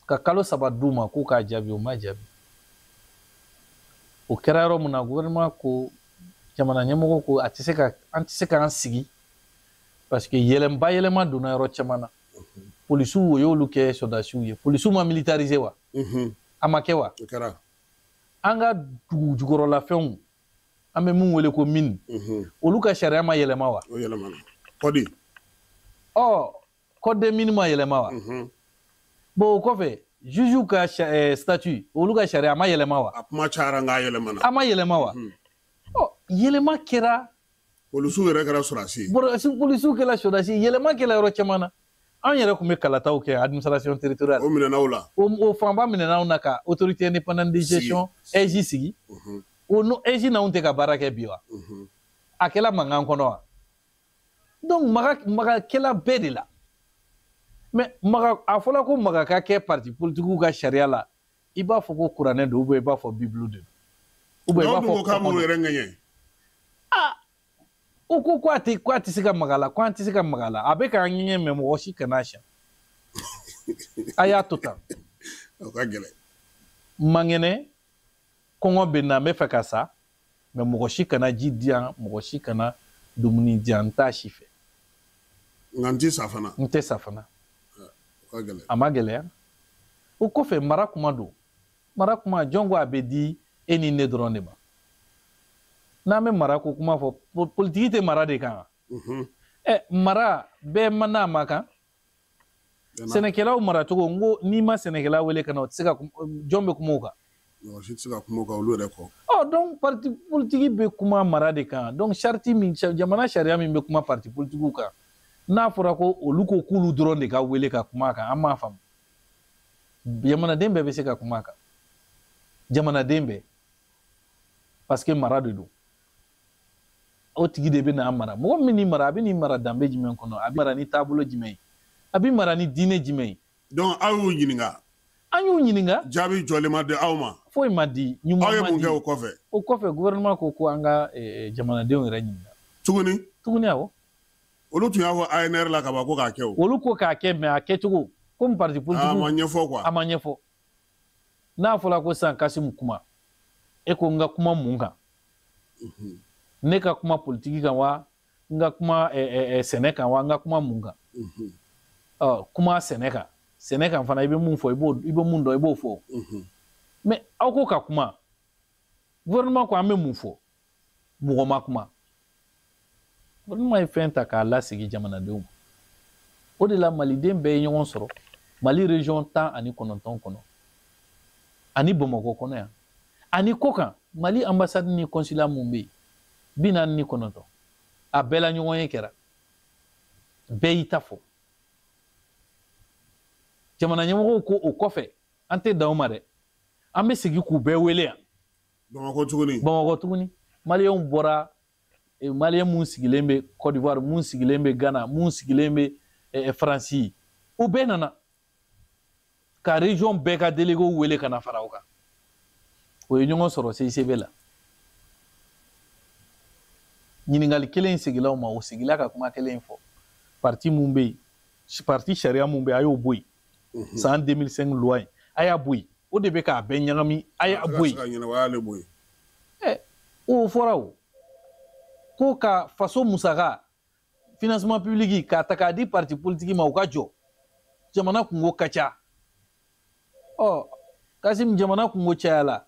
Speaker 7: Ka kalo 3 d'u ma k'u k'a jaabi, u ma jaabi. O kɛra yɔrɔ min na, gouvernement ko, jamana ɲɛmɔgɔ ko a tɛ se ka, an tɛ se k'an sigi, parce que yɛlɛnba yɛlɛma donna yɔrɔ caman na. Polisiw, o y'olu kɛ sɔrɔdasiw ye. Polisiw ma militariser wa? A ma kɛ wa? An ka dugu jukɔrɔlafɛnw, an bɛ mun wele ko mine, olu ka sariya ma yɛlɛma wa?
Speaker 6: O yɛlɛmana. Kɔdi.
Speaker 7: Ɔ, code des mines ma yɛlɛma wa? Bon, o kɔfɛ, juge ka statut, olu ka sariya ma yɛlɛma wa?
Speaker 6: A kuma cayara, nka a yɛlɛmana.
Speaker 7: A ma yɛlɛma wa? Ɔ, yɛlɛma kɛra.
Speaker 6: Polisiw yɛrɛ kɛra sɔrɔdasi ye.
Speaker 7: Polisiw kɛra sɔrɔdasi ye, yɛlɛma kɛra yɔrɔ caman na. An yɛrɛ tun bɛ kalataw kɛ administration territoriale.
Speaker 6: O minɛna aw la.
Speaker 7: O fanba minɛna anw na ka autorité indépendante de gestion AIGE sigi. O no AIGE n'anw tɛ ka baara kɛ bi wa? A kɛla mankan kɔnɔ wa? Donc maga kɛla bɛɛ de la. Mais maga, a fɔra ko maga ka kɛ parti politikiw ka sariya la, i b'a fɔ ko kuranɛ don, ou bien i b'a fɔ bibulu de don, ou bien i b'a fɔ.
Speaker 6: Dɔw ko k'a b'u yɛrɛ ŋɛɲɛ.
Speaker 7: Ah, o ko ko a tɛ se ka maga la, ko an tɛ se ka maga la, a bɛ k'an ŋɛɲɛ, mais mɔgɔ si kana siɲɛ. A y'a to tan.
Speaker 6: O ka gɛlɛn.
Speaker 7: Man kɛnɛ, kɔngɔ bɛ n na, n bɛ fɛ ka sa, mais mɔgɔ si kana ji di yan, mɔgɔ si kana dumuni di yan, n t'a si fɛ.
Speaker 6: Nka n tɛ sa fana.
Speaker 7: N tɛ sa fana.
Speaker 6: O ka gɛlɛn.
Speaker 7: A ma gɛlɛya. O kɔfɛ, mara kuma don. Mara kuma, jɔn ko a bɛ di e ni ne dɔrɔn de ma? N'an bɛ mara ko kuma fɔ, politiki tɛ mara de kan wa? Ɛ, mara bɛɛ ma n'a ma kan. Sɛnɛkɛlaw maracogo, n ko n'i ma sɛnɛkɛla wele ka na, o tɛ se ka, jɔn bɛ kuma o kan?
Speaker 6: Mɔgɔ si tɛ se ka kuma o kan olu yɛrɛ kɔ.
Speaker 7: Ɔ, donc parti politique bɛ kuma mara de kan. Donc charte min, jamana sariya min bɛ kuma parti politikiw kan, n'a fɔra ko olu ko k'olu dɔrɔn de ka wele ka kuma a kan, an m'a faamu. Jamanaden bɛɛ bɛ se ka kuma a kan, jamanaden bɛɛ, parce que mara de don. O tigi de bɛ n'a mara. Mɔgɔ min n'i mara, a bɛ n'i mara danbe jumɛn kɔnɔ? A bɛ mara ni taabolo jumɛn ye? A bɛ mara ni diinɛ jumɛn ye?
Speaker 6: Donc aw y'u ɲininka.
Speaker 7: An y'u ɲininka.
Speaker 6: Jaabi jɔlen ma di aw ma.
Speaker 7: Foyi ma di. Ɲuman
Speaker 6: Aw ye
Speaker 7: ma
Speaker 6: mun
Speaker 7: di.
Speaker 6: kɛ o kɔfɛ?
Speaker 7: O kɔfɛ, gouvernement ko ko an ka jamanadenw yɛrɛ ɲininka.
Speaker 6: Tuguni.
Speaker 7: Tuguni, awɔ.
Speaker 6: Olu tun y'a fɔ ANR la ka ban ko k'a kɛ o.
Speaker 7: Olu ko k'a kɛ, mais a kɛcogo, komi parti politique.
Speaker 6: A ma ɲɛfɔ quoi.
Speaker 7: A ma ɲɛfɔ. N'a fɔra ko sisan Kasimu kuma, e ko n ka kuma mun kan? Ne ka kuma politiki kan wa? N ka kuma sɛnɛ kan wa? N ka kuma mun kan? Ɔ, kuma sɛnɛ kan. Sɛnɛ kan fana, i bɛ mun fɔ, i b'o, i bɛ mun dɔn, i b'o fɔ. Mais aw ko ka kuma, gouvernement ko an bɛ mun fɔ? Mɔgɔ ma kuma. Gouvernement ye fɛn ta k'a lasigi jamanadenw ma. O de la, maliden bɛɛ ye ɲɔgɔn sɔrɔ Mali région 19 kɔnɔ, ani Bamakɔ kɔnɔ yan, ani kɔkan. Mali ambassade ni consulat mun bɛ yen, 49, a bɛɛ la ɲɔgɔn ye kɛra, bɛɛ y'i ta fɔ. Jamana ɲɛmɔgɔw ko o kɔfɛ, an tɛ dan o ma dɛ, an bɛ segin k'u bɛɛ wele yan.
Speaker 6: Bamakɔ tuguni.
Speaker 7: Bamakɔ tuguni. Maliyɛnw bɔra, maliyɛn mun sigilen bɛ Côte d'Ivoire, mun sigilen bɛ Ghana, mun sigilen bɛ Faransi, u bɛɛ nana ka région bɛɛ ka délégués wele ka na fara o kan. O ye ɲɔgɔn sɔrɔ CICB la. Ɲininkali kelen in seginna o ma, o seginna ka kuma kelen in fɔ. Parti mun bɛ yen, parti sariya mun bɛ yen, a y'o bɔ yen. San 2005 loi in, a y'a bɔ yen. O de bɛ k'a bɛɛ ɲagami, a y'a bɔ yen. Ɛ, o fɔra o ko ka faso musaka, Financement public k'a ta k'a di parti politique ma, u ka jɔ. Jamana kungo ka ca. Ɔ Kasim, jamana kungo cayala.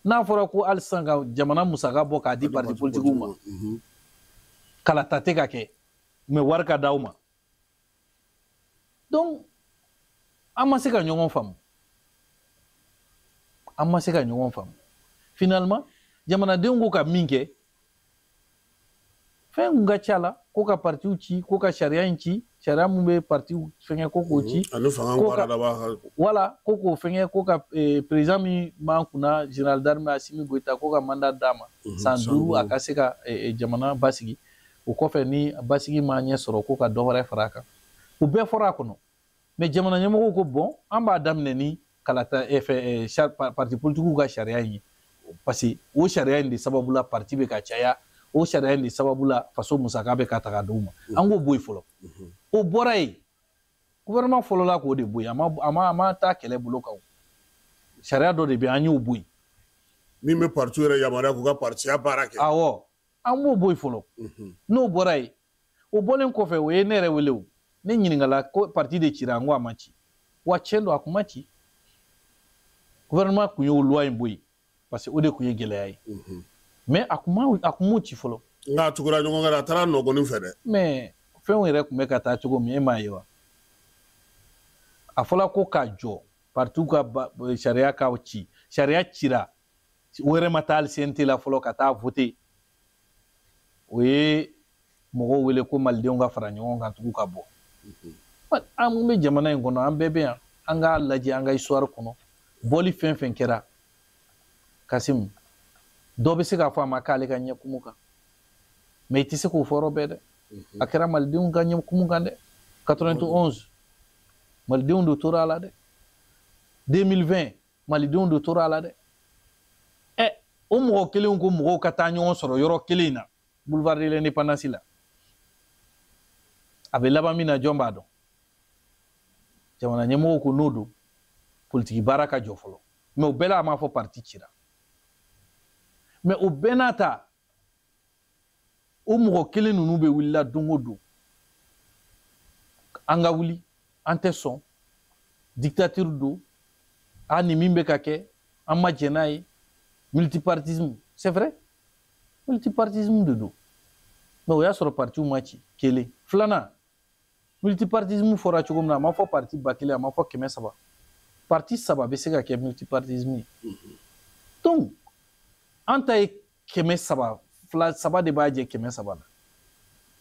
Speaker 7: N'a fɔra ko hali sisan ka jamana musaka bɔ k'a di parti politique ma, kalata tɛ ka kɛ, mais wari ka d'aw ma. Donc an ma se ka ɲɔgɔn faamu, an ma se ka ɲɔgɔn faamu. Finalement jamanadenw ko ka min kɛ, fɛn kun ka ca la, ko ka partiw ci, ko ka sariya in ci, sariya mun bɛ partiw fɛngɛ, ko k'o ci.
Speaker 6: Ani fanga baara b'a.
Speaker 7: Voilà, ko k'o fɛngɛ, ko ka président min b'an kunna, général d'armée Assimi Goïta, ko ka mandat d'a ma san 5, a ka se ka jamana basigi. O kɔfɛ, ni basigi ma ɲɛ sɔrɔ, ko ka dɔ wɛrɛ fara a kan. O bɛɛ fɔra a kɔnɔ. Mais jamana ɲɛmɔgɔw ko bon, an b'a daminɛ ni kalata fɛ parti politikiw ka sariya in ye, parce que o sariya in de sababu la parti bɛ ka caya, o sariya in de sababu la faso musaka bɛ ka ta ka d'u ma. An k'o bɔ yen fɔlɔ. O bɔra yen, gouvernement fɔlɔla k'o de bɔ yen. A ma taa kɛlɛ bolo kan. Sariya dɔ de bɛ yen, an y'o bɔ yen.
Speaker 6: Min bɛ parti yɛrɛ yamaruya k'u ka partiya baara kɛ.
Speaker 7: Awɔ, an b'o bɔ yen fɔlɔ. N'o bɔra yen, o bɔlen kɔfɛ, o ye ne yɛrɛ wele, o ne ɲininkala ko parti de cira. N ko a ma ci. Wa tiɲɛ don, a kun ma ci. Gouvernement kun y'o loi in bɔ yen parce que o de kun ye gɛlɛya ye, mais a kun m'o ci fɔlɔ.
Speaker 6: Nka a tugura ɲɔgɔn kan, a taara nɔgɔnin fɛ dɛ.
Speaker 7: Mais fɛnw yɛrɛ kun bɛ ka taa cogo min, e m'a ye wa? A fɔla ko k'a jɔ partiw ka sariya ka ci, sariya cira, o yɛrɛ ma taa hali CNT la fɔlɔ ka taa voter. O ye mɔgɔw wele ko malidenw ka fara ɲɔgɔn kan tugun ka bɔ. An bɛ jamana in kɔnɔ, an bɛɛ bɛ yan, an k'a lajɛ an ka histoire kɔnɔ, bɔli fɛn fɛn kɛra, Kasimu, dɔ bɛ se k'a fɔ a ma k'ale ka ɲɛkumu kan, mais i tɛ se k'o fɔ yɔrɔ bɛɛ dɛ. A kɛra malidenw ka ɲɛkumu kan dɛ. 91, malidenw de tora a la dɛ. 2020, malidenw de tora a la dɛ. Ɛ, o mɔgɔ kelenw ko mɔgɔw ka taa ɲɔgɔn sɔrɔ yɔrɔ kelen in na, boulevard de l'Indépendance la. A bɛ laban min na, jɔn b'a dɔn? Jamana ɲɛmɔgɔw ko n'o don, politiki baara ka jɔ fɔlɔ. Mais o bɛɛ la, a m'a fɔ parti cira. Mais o bɛɛ n'a ta, o mɔgɔ kelen ninnu bɛ wulila don o don, an ka wuli, an tɛ sɔn, dictature don, a nin min bɛ ka kɛ, an ma jɛn n'a ye. Multipartisme, c'est vrai, multipartisme de don, mais o y'a sɔrɔ partiw ma ci. Kelen filanan, multipartisme fɔra cogo min na, a ma fɔ parti 1000, a ma fɔ 300, parti saba bɛ se ka kɛ multipartisme ye. Donc an ta ye 300, fila saba de b'a jɛ 300 la.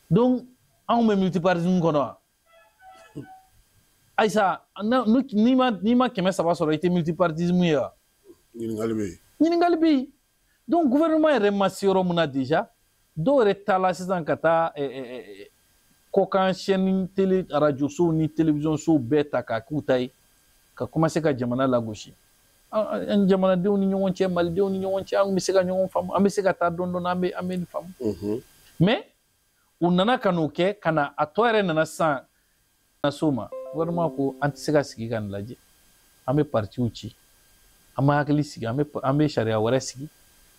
Speaker 7: Donc anw bɛ multipartisme kɔnɔ wa? Ayisa, n'i ma 300 sɔrɔ, i tɛ multipartisme ye wa?
Speaker 6: Ɲininkali bɛ yen.
Speaker 7: Ɲininkali bɛ yen. Donc gouvernement yɛrɛ ma se yɔrɔ min na déjà, dɔw yɛrɛ taala sisan ka taa kɔkan chaîne télé, radio sow ni télévision sow bɛɛ ta k'a k'u ta ye, ka commencer ka jamana lagosi. An jamanadenw ni ɲɔgɔn cɛ, malidenw ni ɲɔgɔn cɛ, an bɛ se ka ɲɔgɔn faamu, an bɛ se ka taa dɔɔni dɔɔni, an bɛ nin faamu. Mais u nana ka n'o kɛ, ka na a tɔ yɛrɛ nana sisan na s'o ma. Gouvernement ko an tɛ se ka sigi ka nin lajɛ, an bɛ partiw ci, an bɛ hakili sigi, an bɛ sariya wɛrɛ sigi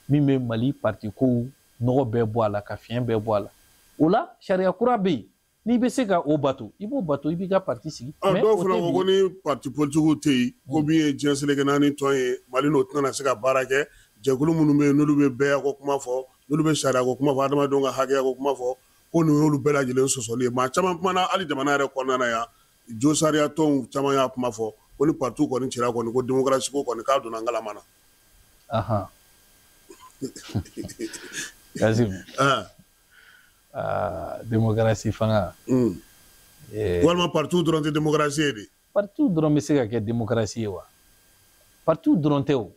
Speaker 7: min bɛ Mali parti kow nɔgɔ bɛɛ bɔ a la, ka fiɲɛ bɛɛ bɔ a la. O la, sariya kura bɛ yen, n'i bɛ se ka o bato, i b'o bato, i b'i ka parti sigi.
Speaker 6: Dɔw fana ko ko ni parti politigiw tɛ yen, ko min ye diɲɛ seleke naani tɔn ye, Mali n'o tɛna se ka baara kɛ. Jɛkulu minnu bɛ yen, n'olu bɛ bɛɛ ko kuma fɔ, n'olu bɛ sariya ko kuma fɔ, adamadenw ka hakɛya ko kuma fɔ, ko nin y'olu bɛɛ lajɛlen sɔsɔli ye. Maa caman kumana hali jamana yɛrɛ kɔnɔna na yan, jo sariya tɔnw caman y'a kuma fɔ ko ni partiw kɔni cira kɔni, ko démocratie ko kɔni k'a donna ngalama na.
Speaker 7: Ahan. Kasim. Démocratie fanga.
Speaker 6: Walima partiw dɔrɔn tɛ démocratie ye de?
Speaker 7: Partiw dɔrɔn bɛ se ka kɛ démocratie ye wa? Partiw dɔrɔn tɛ o.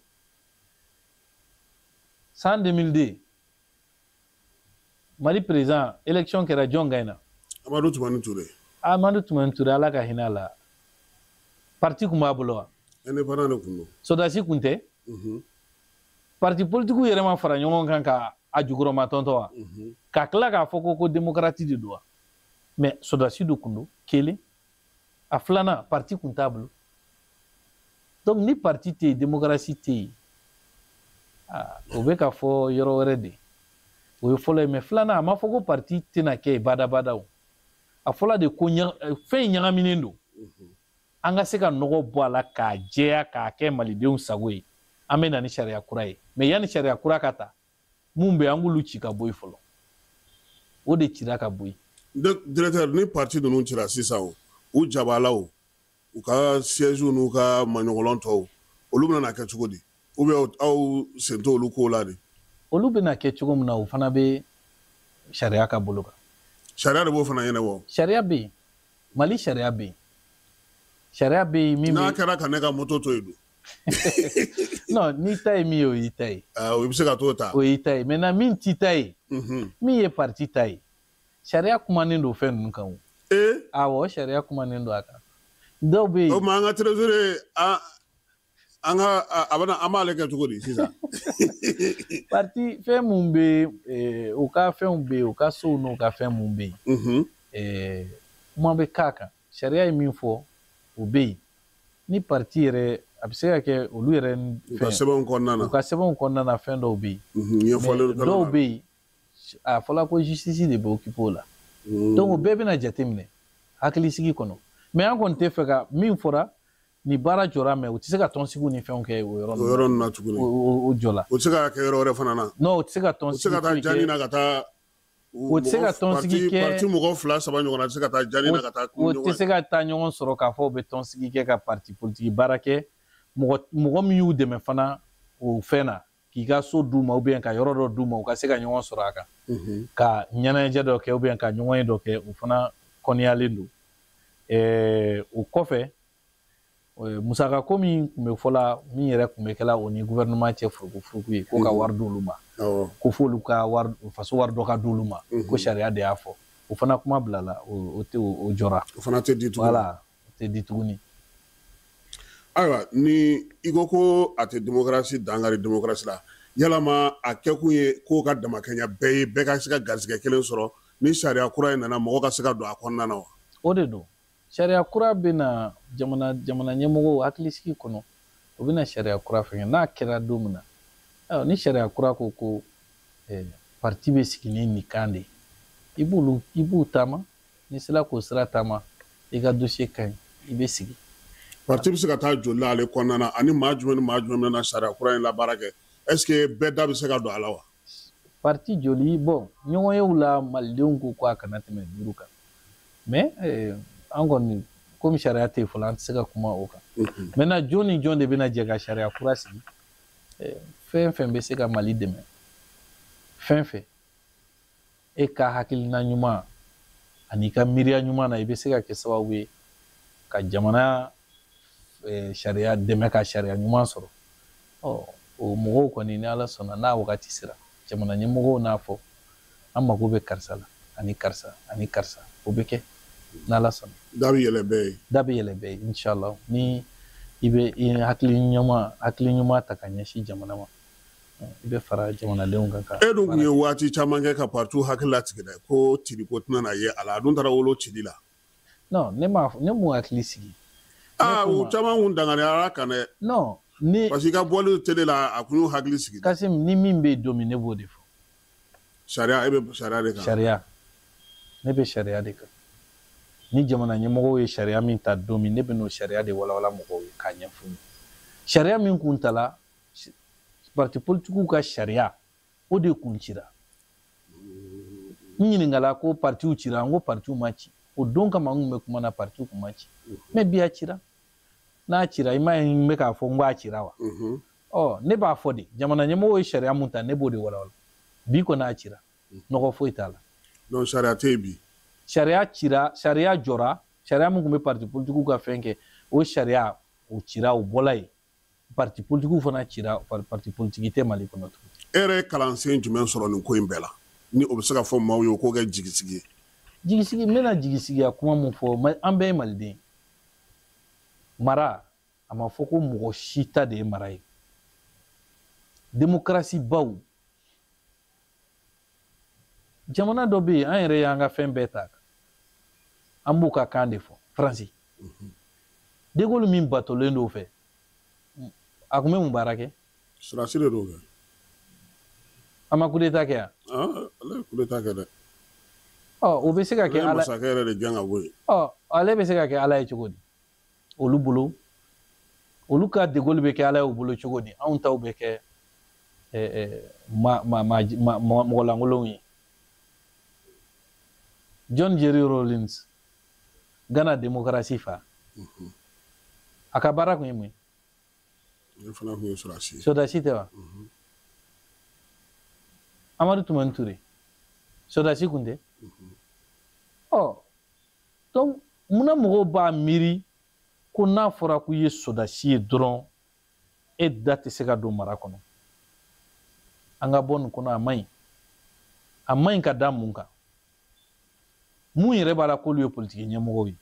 Speaker 7: San 2002, Mali président élection kɛra, jɔn gagnera?
Speaker 6: Amadu Tumani Ture.
Speaker 7: Amadu Tumani Ture, Ala ka hinɛ a la. Parti kun b'a bolo wa?
Speaker 6: Indépendant de kun don.
Speaker 7: Sɔrɔdasi kun tɛ? Parti politique yɛrɛ ma fara ɲɔgɔn kan ka a jukɔrɔma tɔntɔn wa? Ka tila k'a fɔ ko démocrate de don wa? Mais sɔrɔdasi de kun don, kelen. A filanan, parti kun t'a bolo. Donc ni parti tɛ yen, démocratie tɛ yen. O bɛ ka fɔ yɔrɔ wɛrɛ de. O ye fɔlɔ ye. Mais filanan, a ma fɔ ko parti tɛna kɛ yen badabada o. A fɔla de ko fɛn in ɲagaminen don, an ka se ka nɔgɔ bɔ a la k'a jɛya k'a kɛ malidenw sago ye. An bɛ na ni sariya kura ye, mais yanni sariya kura ka ta, mun bɛ yen, an k'olu ci ka bɔ yen fɔlɔ. O de cira ka bɔ yen.
Speaker 6: Directeur, ni parti ninnu cira sisan, o u jabalaw, u ka siège n'u ka maɲɔgɔlɔn tɔw, olu bɛna na kɛ cogo di? Ou bien aw sen t'olu ko la de?
Speaker 7: Olu bɛna kɛ cogo min na, o fana bɛ sariya ka bolo kan.
Speaker 6: Sariya de b'o fana ɲɛnabɔ?
Speaker 7: Sariya bɛ yen, Mali sariya bɛ yen, sariya bɛ yen min
Speaker 6: N'a kɛra ka ne ka moto to yen dun?
Speaker 7: Non, n'i ta ye min ye, o y'i ta ye.
Speaker 6: O bɛ se ka t'o ta.
Speaker 7: O y'i ta ye. Maintenant, min t'i ta ye, min ye parti ta ye, sariya kumanen don fɛn ninnu kan o. Awɔ, sariya kumanen don a kan. Dɔw bɛ yen.
Speaker 6: O tuma an ka trésorier, an ka a bɛna, an b'ale kɛ cogo di sisan?
Speaker 7: Parti fɛn mun bɛ yen, u ka fɛnw bɛ yen, u ka sow n'u ka fɛn mun bɛ yen, kuma bɛ k'a kan. Sariya ye min fɔ, o bɛ yen. Ni parti yɛrɛ, a bɛ se ka kɛ olu yɛrɛ.
Speaker 6: U ka sɛbɛnw kɔnɔna na.
Speaker 7: U ka sɛbɛnw kɔnɔna na, fɛn dɔw bɛ yen.
Speaker 6: Ɲɛfɔlen.
Speaker 7: Dɔw bɛ yen, a fɔla ko justice de bɛ occuper o la. Donc o bɛɛ bɛna jateminɛ hakilisigi kɔnɔ. Mais an kɔni tɛ fɛ ka min fɔra ni baara jɔra, mais u tɛ se ka tɔnsigiw ni fɛnw kɛ o yɔrɔ
Speaker 6: o yɔrɔ ninnu na tuguni.
Speaker 7: O jɔla.
Speaker 6: O tɛ se ka kɛ yɔrɔ wɛrɛ fana na?
Speaker 7: Non, o tɛ se ka tɔnsigi.
Speaker 6: O tɛ se ka taa jani na ka taa.
Speaker 7: O tɛ se ka tɔnsigi kɛ.
Speaker 6: Parti mɔgɔ fila saba ɲɔgɔnna tɛ se ka taa jani na ka taa.
Speaker 7: O tɛ se ka taa ɲɔgɔn sɔrɔ k'a fɔ u bɛ tɔnsigi kɛ ka parti politique baara kɛ. Mɔgɔ min y'u dɛmɛ fana o fɛn na, k'i ka so d'u ma ou bien ka yɔrɔ dɔ d'u ma, u ka se ka ɲɔgɔn sɔrɔ a kan, ka ɲɛnajɛ dɔ kɛ ou bien ka ɲɔgɔn ye dɔ kɛ, o fana kɔniyalen don. O kɔfɛ, musakako min tun bɛ fɔla, min yɛrɛ tun bɛ kɛla o ni gouvernement cɛ furuku ye, ko ka wari d'olu ma, ko f'olu ka wari, faso wari dɔ ka d'olu ma, ko sariya de y'a fɔ, o fana kuma bilala, o tɛ, o jɔra.
Speaker 6: O fana tɛ di tuguni.
Speaker 7: Voilà, o tɛ di tuguni.
Speaker 6: Ayiwa, ni i ko ko a tɛ démocratie dankari démocratie la, yalama a kɛkun ye k'o ka damakɛɲɛ bɛɛ ye, bɛɛ ka se ka garisɛgɛ kelen sɔrɔ, ni sariya kura in nana, mɔgɔ ka se ka don a kɔnɔna na wa?
Speaker 7: O de don. Sariya kura bɛ na, jamana ɲɛmɔgɔw hakilisigi kɔnɔ, o bɛ na sariya kura fɛngɛ. N'a kɛra don min na, ayiwa, ni sariya kura ko ko parti bɛ sigi ni nin kan de ye, i b'u taama. N'i sera k'o sira taama, i ka dossier ka ɲi, i bɛ sigi.
Speaker 6: Parti bɛ se ka taa joli la ale kɔnɔna na, ani maa jumɛn ni maa jumɛn bɛna sariya kura in labaara kɛ? Est ce que bɛɛ da bɛ se ka don a la wa?
Speaker 7: Parti joli, bon, ɲɔgɔnyew la, malidenw ko a kana tɛmɛ 5 kan. Mais an kɔni, komi sariya tɛ yen fɔlɔ, an tɛ se ka kuma o kan. Maintenant, jɔn ni jɔn de bɛna jɛ ka sariya kura sigi? Fɛn fɛn bɛ se ka Mali dɛmɛ, fɛn fɛn e ka hakilina ɲuman ani ka miiriya ɲuman na, i bɛ se ka kɛ sababu ye ka jamana sariya dɛmɛ ka sariya ɲuman sɔrɔ. Ɔ, o mɔgɔw kɔni, ni Ala sɔnna, n'a wagati sera, jamana ɲɛmɔgɔw n'a fɔ an mago bɛ karisa la ani karisa ani karisa, o bɛ kɛ n'Ala sɔnna.
Speaker 6: Da bɛ yɛlɛ bɛɛ ye.
Speaker 7: Da bɛ yɛlɛ bɛɛ ye, inshallah. Ni i bɛ i hakili ɲuman ta ka ɲɛsin jamana ma, i bɛ fara jamanadenw kan.
Speaker 6: E dun tun ye waati caman kɛ ka parti hakili latigɛ dɛ, ko tiriko tɛna na ye a la, a dun taara wolo cili la.
Speaker 7: Non, ne m'a ne m'u hakili sigi.
Speaker 6: Aa, u caman kun danganiyara kan dɛ.
Speaker 7: Non, ni
Speaker 6: parce que i ka bɔli télé la, a kun y'u hakili sigi.
Speaker 7: Kasim, ni min bɛ yen don min, ne b'o de fɔ.
Speaker 6: Sariya, e bɛ sariya de kan.
Speaker 7: Sariya, ne bɛ sariya de kan. Ni jamana ɲɛmɔgɔw ye sariya min ta don min, ne bɛ n'o sariya de walawala mɔgɔw ye k'a ɲɛf'u ye. Sariya min kun tala, parti politikiw ka sariya, o de kun cira. N ɲininkala ko partiw cira, n ko partiw ma ci. O don kama, n kun bɛ kuma na, partiw kun ma ci. Mais bi a cira. N'a cira, i m'a ye n bɛ k'a fɔ n ko a cira wa? Ɔ, ne b'a fɔ de, jamana ɲɛmɔgɔw ye sariya mun ta, ne b'o de walawala. Bi kɔni a cira, nɔgɔ foyi t'a la.
Speaker 6: Donc sariya tɛ yen bi.
Speaker 7: Sariya cira, sariya jɔra, sariya min tun bɛ parti politikiw ka fɛn kɛ, o sariya o cira, o bɔla yen. Parti politikiw fana cira, parti politique tɛ Mali kɔnɔ tuguni.
Speaker 6: E yɛrɛ ye kalansen jumɛn sɔrɔ nin ko in bɛɛ la, ni o bɛ se ka fɔ maaw ye, o k'o kɛ jigisigi ye?
Speaker 7: Jigisigi, n bɛna jigisigiya kuma mun fɔ, an bɛɛ ye maliden. Mara, a ma fɔ ko mɔgɔ si ta de ye mara ye. Démocratie baw, jamana dɔ bɛ yen, an yɛrɛ y'an ka fɛn bɛɛ ta, an b'u ka kan de fɔ, Faransi. De Gaulle min batolen d'o fɛ, a kun bɛ mun baara kɛ?
Speaker 6: Sɔrɔdasi de don kɛ.
Speaker 7: A ma coup d'état kɛ yan?
Speaker 6: Ale ye coup d'état kɛ dɛ.
Speaker 7: Ɔ, o bɛ se ka kɛ ala.
Speaker 6: Masakɛ yɛrɛ de gɛn ka bɔ yen.
Speaker 7: Ɔ, ale bɛ se ka kɛ ala ye cogo di? Olu bolo, olu ka De Gaulle bɛ kɛ ala ye u bolo cogo di? Anw taw bɛ kɛ mɔgɔ lankolonw ye. John Jerry Rawlings, Ghana démocratie fa, a ka baara kun ye mun ye?
Speaker 6: Ne fana kun ye sɔrɔdasi ye.
Speaker 7: Sɔrɔdasi tɛ wa? Amadu Tumani Ture, sɔrɔdasi kun tɛ? Ɔ, donc munna mɔgɔw b'a miiri ko n'a fɔra k'u ye sɔrɔdasi ye dɔrɔn, e da tɛ se ka don mara kɔnɔ? An ka bɔ nin kɔnɔ, a man ɲi. A man ɲi ka da mun kan? Mun yɛrɛ b'a la k'olu ye politiki ɲɛmɔgɔw ye?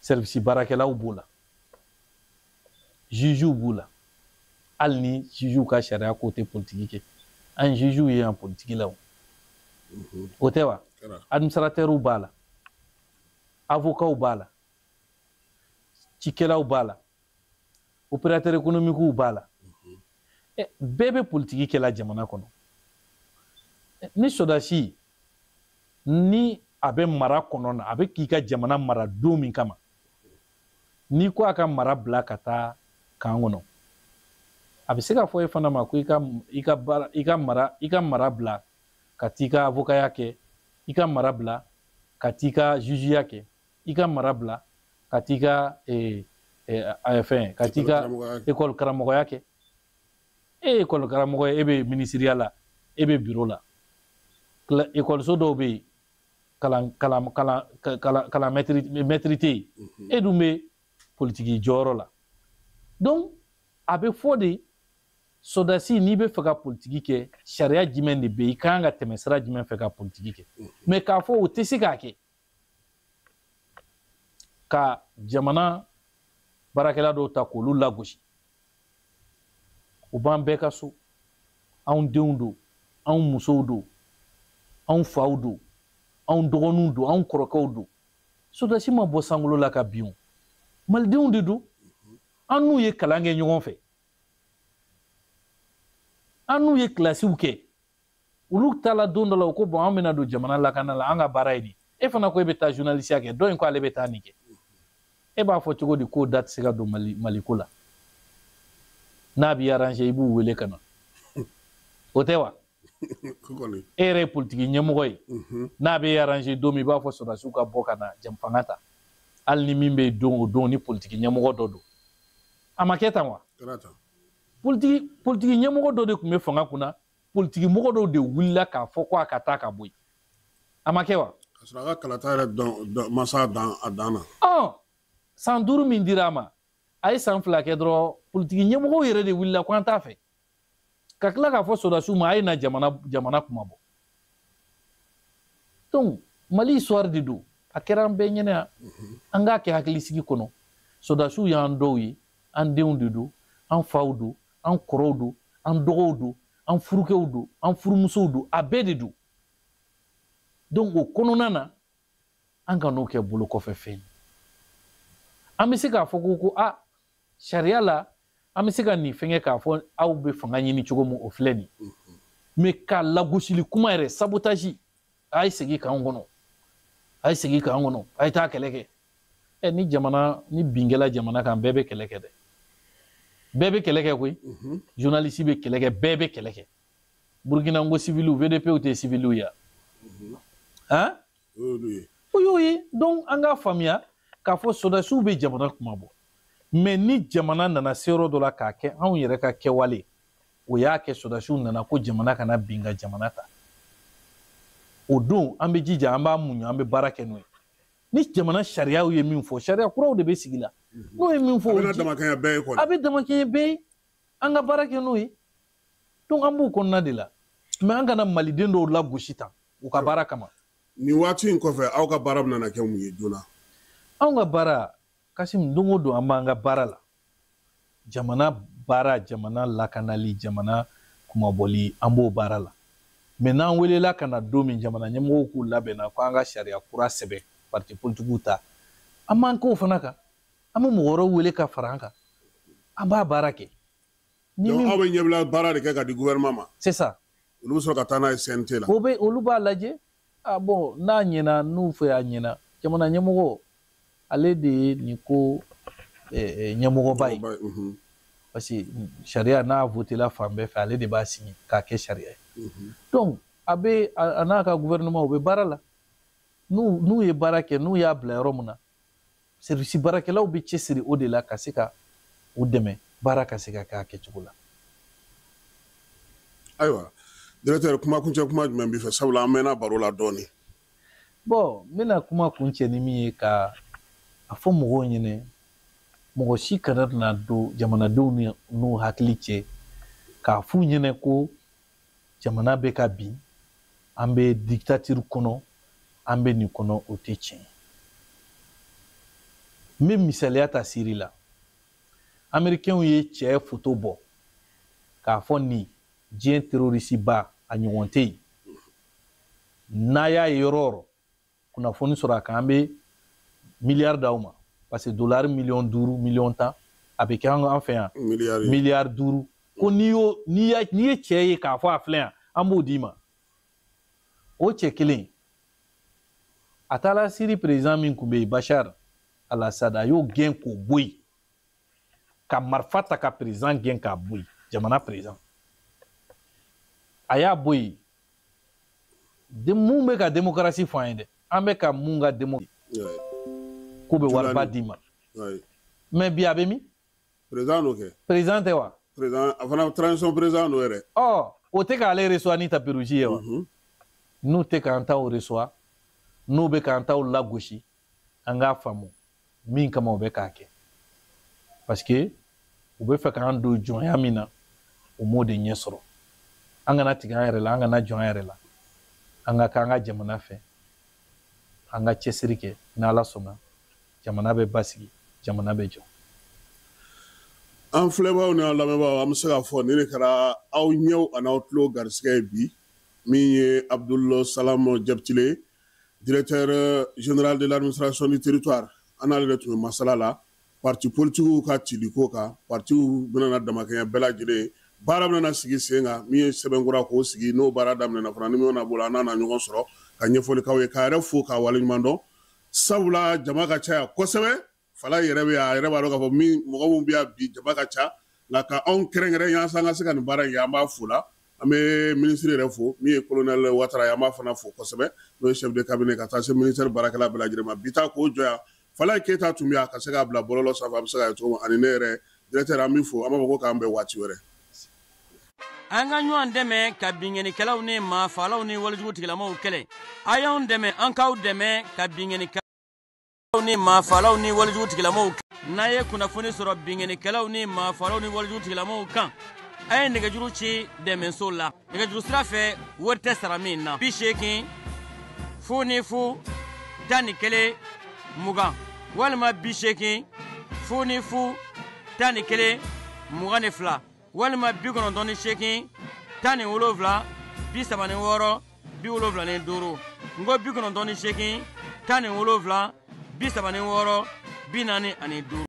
Speaker 7: Service baarakɛlaw b'o la, jugew b'u la. Hali ni jugew ka sariya ko tɛ politiki kɛ, an jugew ye yan politiki la, o o tɛ wa? Administrateurs b'a la, avocats b'a la, cikɛlaw b'a la, opérateur économiques b'a la. Bɛɛ bɛ politiki kɛla jamana kɔnɔ. Ni sɔrɔdasi ni a bɛ mara kɔnɔ na, a bɛ k'i ka jamana mara don min kama, n'i ko a ka mara bila ka taa kan kɔnɔ, a bɛ se ka fɔ e fana ma ko i ka i ka baara, i ka mara, i ka mara bila ka t'i ka avocaya kɛ, i ka mara bila ka t'i ka jugeya kɛ, i ka mara bila ka t'i ka fɛn, ka t'i ka école karamɔgɔya kɛ. E ye école karamɔgɔ ye, e bɛ minisiriya la, e bɛ bureau la. Ekɔliso dɔw bɛ yen, kalan kalan kalan kalan kalan mɛtiri tɛ yen, e dun bɛ politiki jɔyɔrɔ la. Donc a bɛ fɔ de, sɔrɔdasi, n'i bɛ fɛ ka politiki kɛ, sariya jumɛn de bɛ yen, i kan ka tɛmɛ sira jumɛn fɛ ka politiki kɛ? Mais k'a fɔ o tɛ se k'a kɛ, ka jamana baarakɛla dɔw ta k'olu lagosi, u b'an bɛɛ ka so, anw denw don, anw musow don, anw faw don, anw dɔgɔninw don, anw kɔrɔkɛw don. Sɔrɔdasi ma bɔ sankolo la ka bin o, malidenw de don. An n'u ye kalan kɛ ɲɔgɔn fɛ, an n'u ye kilasiw kɛ. Olu taala don dɔ la, u ko bon, an bɛna don jamana lakana la, an ka baara ye nin. E fana ko e bɛ taa journalisiya kɛ, dɔ in ko ale bɛ taa nin kɛ. E b'a fɔ cogo di k'o da tɛ se ka don Mali Maliko la? N'a b'i arranger, i b'u wele ka na, o tɛ wa? E yɛrɛ ye politiki ɲɛmɔgɔ ye, n'a bɛ arranger don min, i b'a fɔ sɔrɔdasiw ka bɔ ka na fanga ta, hali ni min bɛ don o don ni politiki ɲɛmɔgɔ dɔ don. A ma kɛ tan wa? Politiki ɲɛmɔgɔ dɔ de tun bɛ fanga kunna, politiki mɔgɔ dɔw de wulila k'a fɔ ko a ka taa ka bɔ yen. A ma kɛ wa?
Speaker 6: Ka sɔrɔ a ka kalata yɛrɛ ma s'a dan a dan na.
Speaker 7: Ɔ, san 5 min dira a ma, a ye san 2 kɛ dɔrɔn, politiki ɲɛmɔgɔw yɛrɛ de wulila ko an t'a fɛ, ka tila k'a fɔ sɔrɔdasiw ma a ye na jamana kuma bɔ. Donc Mali histoire de don, a kɛra an bɛɛ ɲɛna yan. An k'a kɛ hakilisigi kɔnɔ. Sɔrɔdasiw y'an dɔw ye, an denw de don, an faw don, an kɔrɔw don, an dɔgɔw don, an furukɛw don, an furumusow don, a bɛɛ de don. Donc o kɔnɔna na, an ka n'o kɛ bolo kɔfɛ fɛn ye. An bɛ se k'a fɔ ko a sariya la, an bɛ se ka nin fɛngɛ k'a fɔ aw bɛ fanga ɲini cogo min, o filɛ nin. Mais ka lagosili kuma yɛrɛ, sabotage, a ye segin k'an kɔnɔ, a ye segin k'an kɔnɔ, a ye taa kɛlɛ kɛ. Ɛ, ni jamana ni bin kɛla jamana kan, bɛɛ bɛ kɛlɛ kɛ dɛ, bɛɛ bɛ kɛlɛ kɛ koyi. Journaliste bɛ kɛlɛ kɛ, bɛɛ bɛ kɛlɛ kɛ. Burukina n ko civiliw, VDP tɛ civiliw ye han, o y'o ye. Donc an k'a faamuya k'a fɔ sɔrɔdasiw bɛ jamana kuma bɔ, mais ni jamana nana se yɔrɔ dɔ la k'a kɛ anw yɛrɛ ka kɛwale, o y'a kɛ sɔrɔdasiw nana ko jamana kana bin ka jamana ta, o don an bɛ jija, an b'a muɲu, an bɛ baara kɛ n'o ye. Ni jamana sariyaw ye min fɔ, sariya kuraw de bɛ sigi la, n'o ye min fɔ,
Speaker 6: a bɛ damakɛɲɛ bɛɛ ye kɔni,
Speaker 7: a bɛ damakɛɲɛ bɛɛ ye, an ka baara kɛ n'o ye. Donc an b'o kɔnɔna de la, mais an kana maliden dɔw lagosi tan u ka baara kama.
Speaker 6: Nin waati in kɔfɛ, aw ka baara bɛna kɛ mun ye joona?
Speaker 7: Anw ka baara, Kasim, don o don an b'an ka baara la. Jamana baara, jamana lakanali, jamana kumabɔli, an b'o baara la. Mais n'an welela ka na don min, jamana ɲɛmɔgɔw k'u labɛnna ko an ka sariya kura sɛbɛn, parti politikiw ta, an b'an k'o fana kan, an bɛ mɔgɔ wɛrɛw wele ka fara an kan, an b'a baara kɛ.
Speaker 6: Donc aw bɛ ɲɛbila baara de kɛ ka di gouvernement ma.
Speaker 7: C'est ça.
Speaker 6: Olu bɛ sɔrɔ ka taa n'a ye CNT la.
Speaker 7: O bɛ olu b'a lajɛ. Ah bon, n'a ɲɛna, n'u fɛ a ɲɛna, jamana ɲɛmɔgɔ ale de ye nin ko ɲɛmɔgɔba ye. Parce que sariya n'a votela fan bɛɛ fɛ, ale de b'a signé k'a kɛ sariya ye. Donc a bɛ a n'a ka gouvernement, u bɛ baara la. N'u ye baara kɛ, n'u y'a bila yɔrɔ min na, service baarakɛlaw bɛ cɛsiri o de la ka se ka u dɛmɛ baara ka se ka kɛ a kɛcogo la.
Speaker 6: Ayiwa, directeur, kuma kuncɛ kuma jumɛn b'i fɛ, sabula an mɛnna baro la dɔɔnin?
Speaker 7: Bon, n bɛna kuma kuncɛ ni min ye, ka a fɔ mɔgɔw ɲɛna, mɔgɔ si kana na don jamanadenw n'u hakili cɛ k'a f'u ɲɛna ko jamana bɛ ka bin, an bɛ dictature kɔnɔ, an bɛ nin kɔnɔ, o tɛ tiɲɛ ye. N bɛ misaliya ta Siri la. Américains ye cɛ photo bɔ k'a fɔ nin diɲɛ terroriste ba, a ɲɔgɔn tɛ yen. N'a y'a ye yɔrɔ o yɔrɔ, kunnafoni sɔrɔ a kan, an bɛ miliyari d'aw ma, parce que dolari 5 miliyɔn, 10 miliyɔn, a bɛ kɛ an fɛ yan miliyari 5, ko n'i y'o n'i ye cɛ ye k'a fɔ a filɛ yan, an b'o d'i ma. O cɛ kelen, a taara Siri président min tun bɛ yen, Bachar al-Assad, a y'o gɛn k'o bɔ yen, ka marifa ta ka président gɛn k'a bɔ yen, jamana président. A y'a bɔ yen. Mun bɛ ka démocratie fɔ an ye dɛ, an bɛ ka mun ka démocratie k'u bɛ wariba d'i ma, mais bi a bɛ min?
Speaker 6: Président n'o kɛ.
Speaker 7: Président tɛ wa?
Speaker 6: Président, a fana transition président n'o yɛrɛ.
Speaker 7: Ɔ, o tɛ k'ale reçoit ni tapis rouge ye wa? N'u tɛ k'an taw reçoit, n'u bɛ k'an taw lagosi, an k'a faamu min kama u bɛ k'a kɛ, parce que u bɛ fɛ k'an don jɔnya min na, u m'o de ɲɛ sɔrɔ. An kana tigɛ an yɛrɛ la, an kana jɔn an yɛrɛ la, an ka k'an ka jamana fɛ, an ka cɛsiri kɛ. N'Ala sɔnna, jamana bɛ basigi, jamana bɛ jɔ.
Speaker 6: An filɛbaaw ni an lamɛnbaaw, an bɛ se k'a fɔ nin de kɛra aw ɲɛw an'aw tulo garisɛgɛ ye bi. Min ye Abdoul Salam Diabtile, directeur général de l'administration du territoire, an n'ale de tun bɛ masala la parti politigiw ka ciliko kan. Partiw bɛna damakɛɲɛ bɛɛ lajɛlen, baara bɛna sigi sen kan. Min ye sɛbɛnkura k'o sigi, n'o baara daminɛna fana, ni min bɛna bɔ an n'a na ɲɔgɔn sɔrɔ ka ɲɛfɔli k'aw ye, k'a yɛrɛ fo k'a waleɲuman dɔn, sabula jama ka ca kosɛbɛ. Fala yɛrɛ bɛ a yɛrɛ b'a dɔn k'a fɔ min mɔgɔ min bɛ yan bi, jama ka ca, nka ka anw kɛrɛnkɛrɛn yaasa an ka se ka nin baara in kɛ, an b'a fo la. An bɛ minisiri yɛrɛ fo, min ye colonel Watara ye, an b'a fana fo kosɛbɛ, n'o ye chef de cabinet, ka taa se ministère baarakɛla bɛɛ lajɛlen ma. Bi ta k'o jɔ yan, Falaye Keyita tun bɛ yan ka se k'a bila bɔlɔlɔ sanfɛ, a bɛ se ka ye cogo min. Ani ne yɛrɛ directeur, an b'i fo, an b'a fɔ ko k'an bɛn waati wɛrɛ.
Speaker 8: An ka ɲɔgɔn dɛmɛ ka binkannikɛlaw ni maafaalaw ni walejugu tigilamaw kɛlɛ. A y'anw dɛmɛ, an k'aw dɛmɛ ka binkannikɛlaw ni maafaalaw ni walejugu tigilamaw. N'a ye kunnafoni sɔrɔ binkannikɛlaw ni maafaalaw ni walejugu tigilamaw kan, a ye nɛgɛjuru ci dɛmɛso la nɛgɛjuru sira fɛ, wari tɛ sara min na: 80 00 11 20, walima 80 00 11 22, walima 98 17 36 75. N ko 98 17 36 45.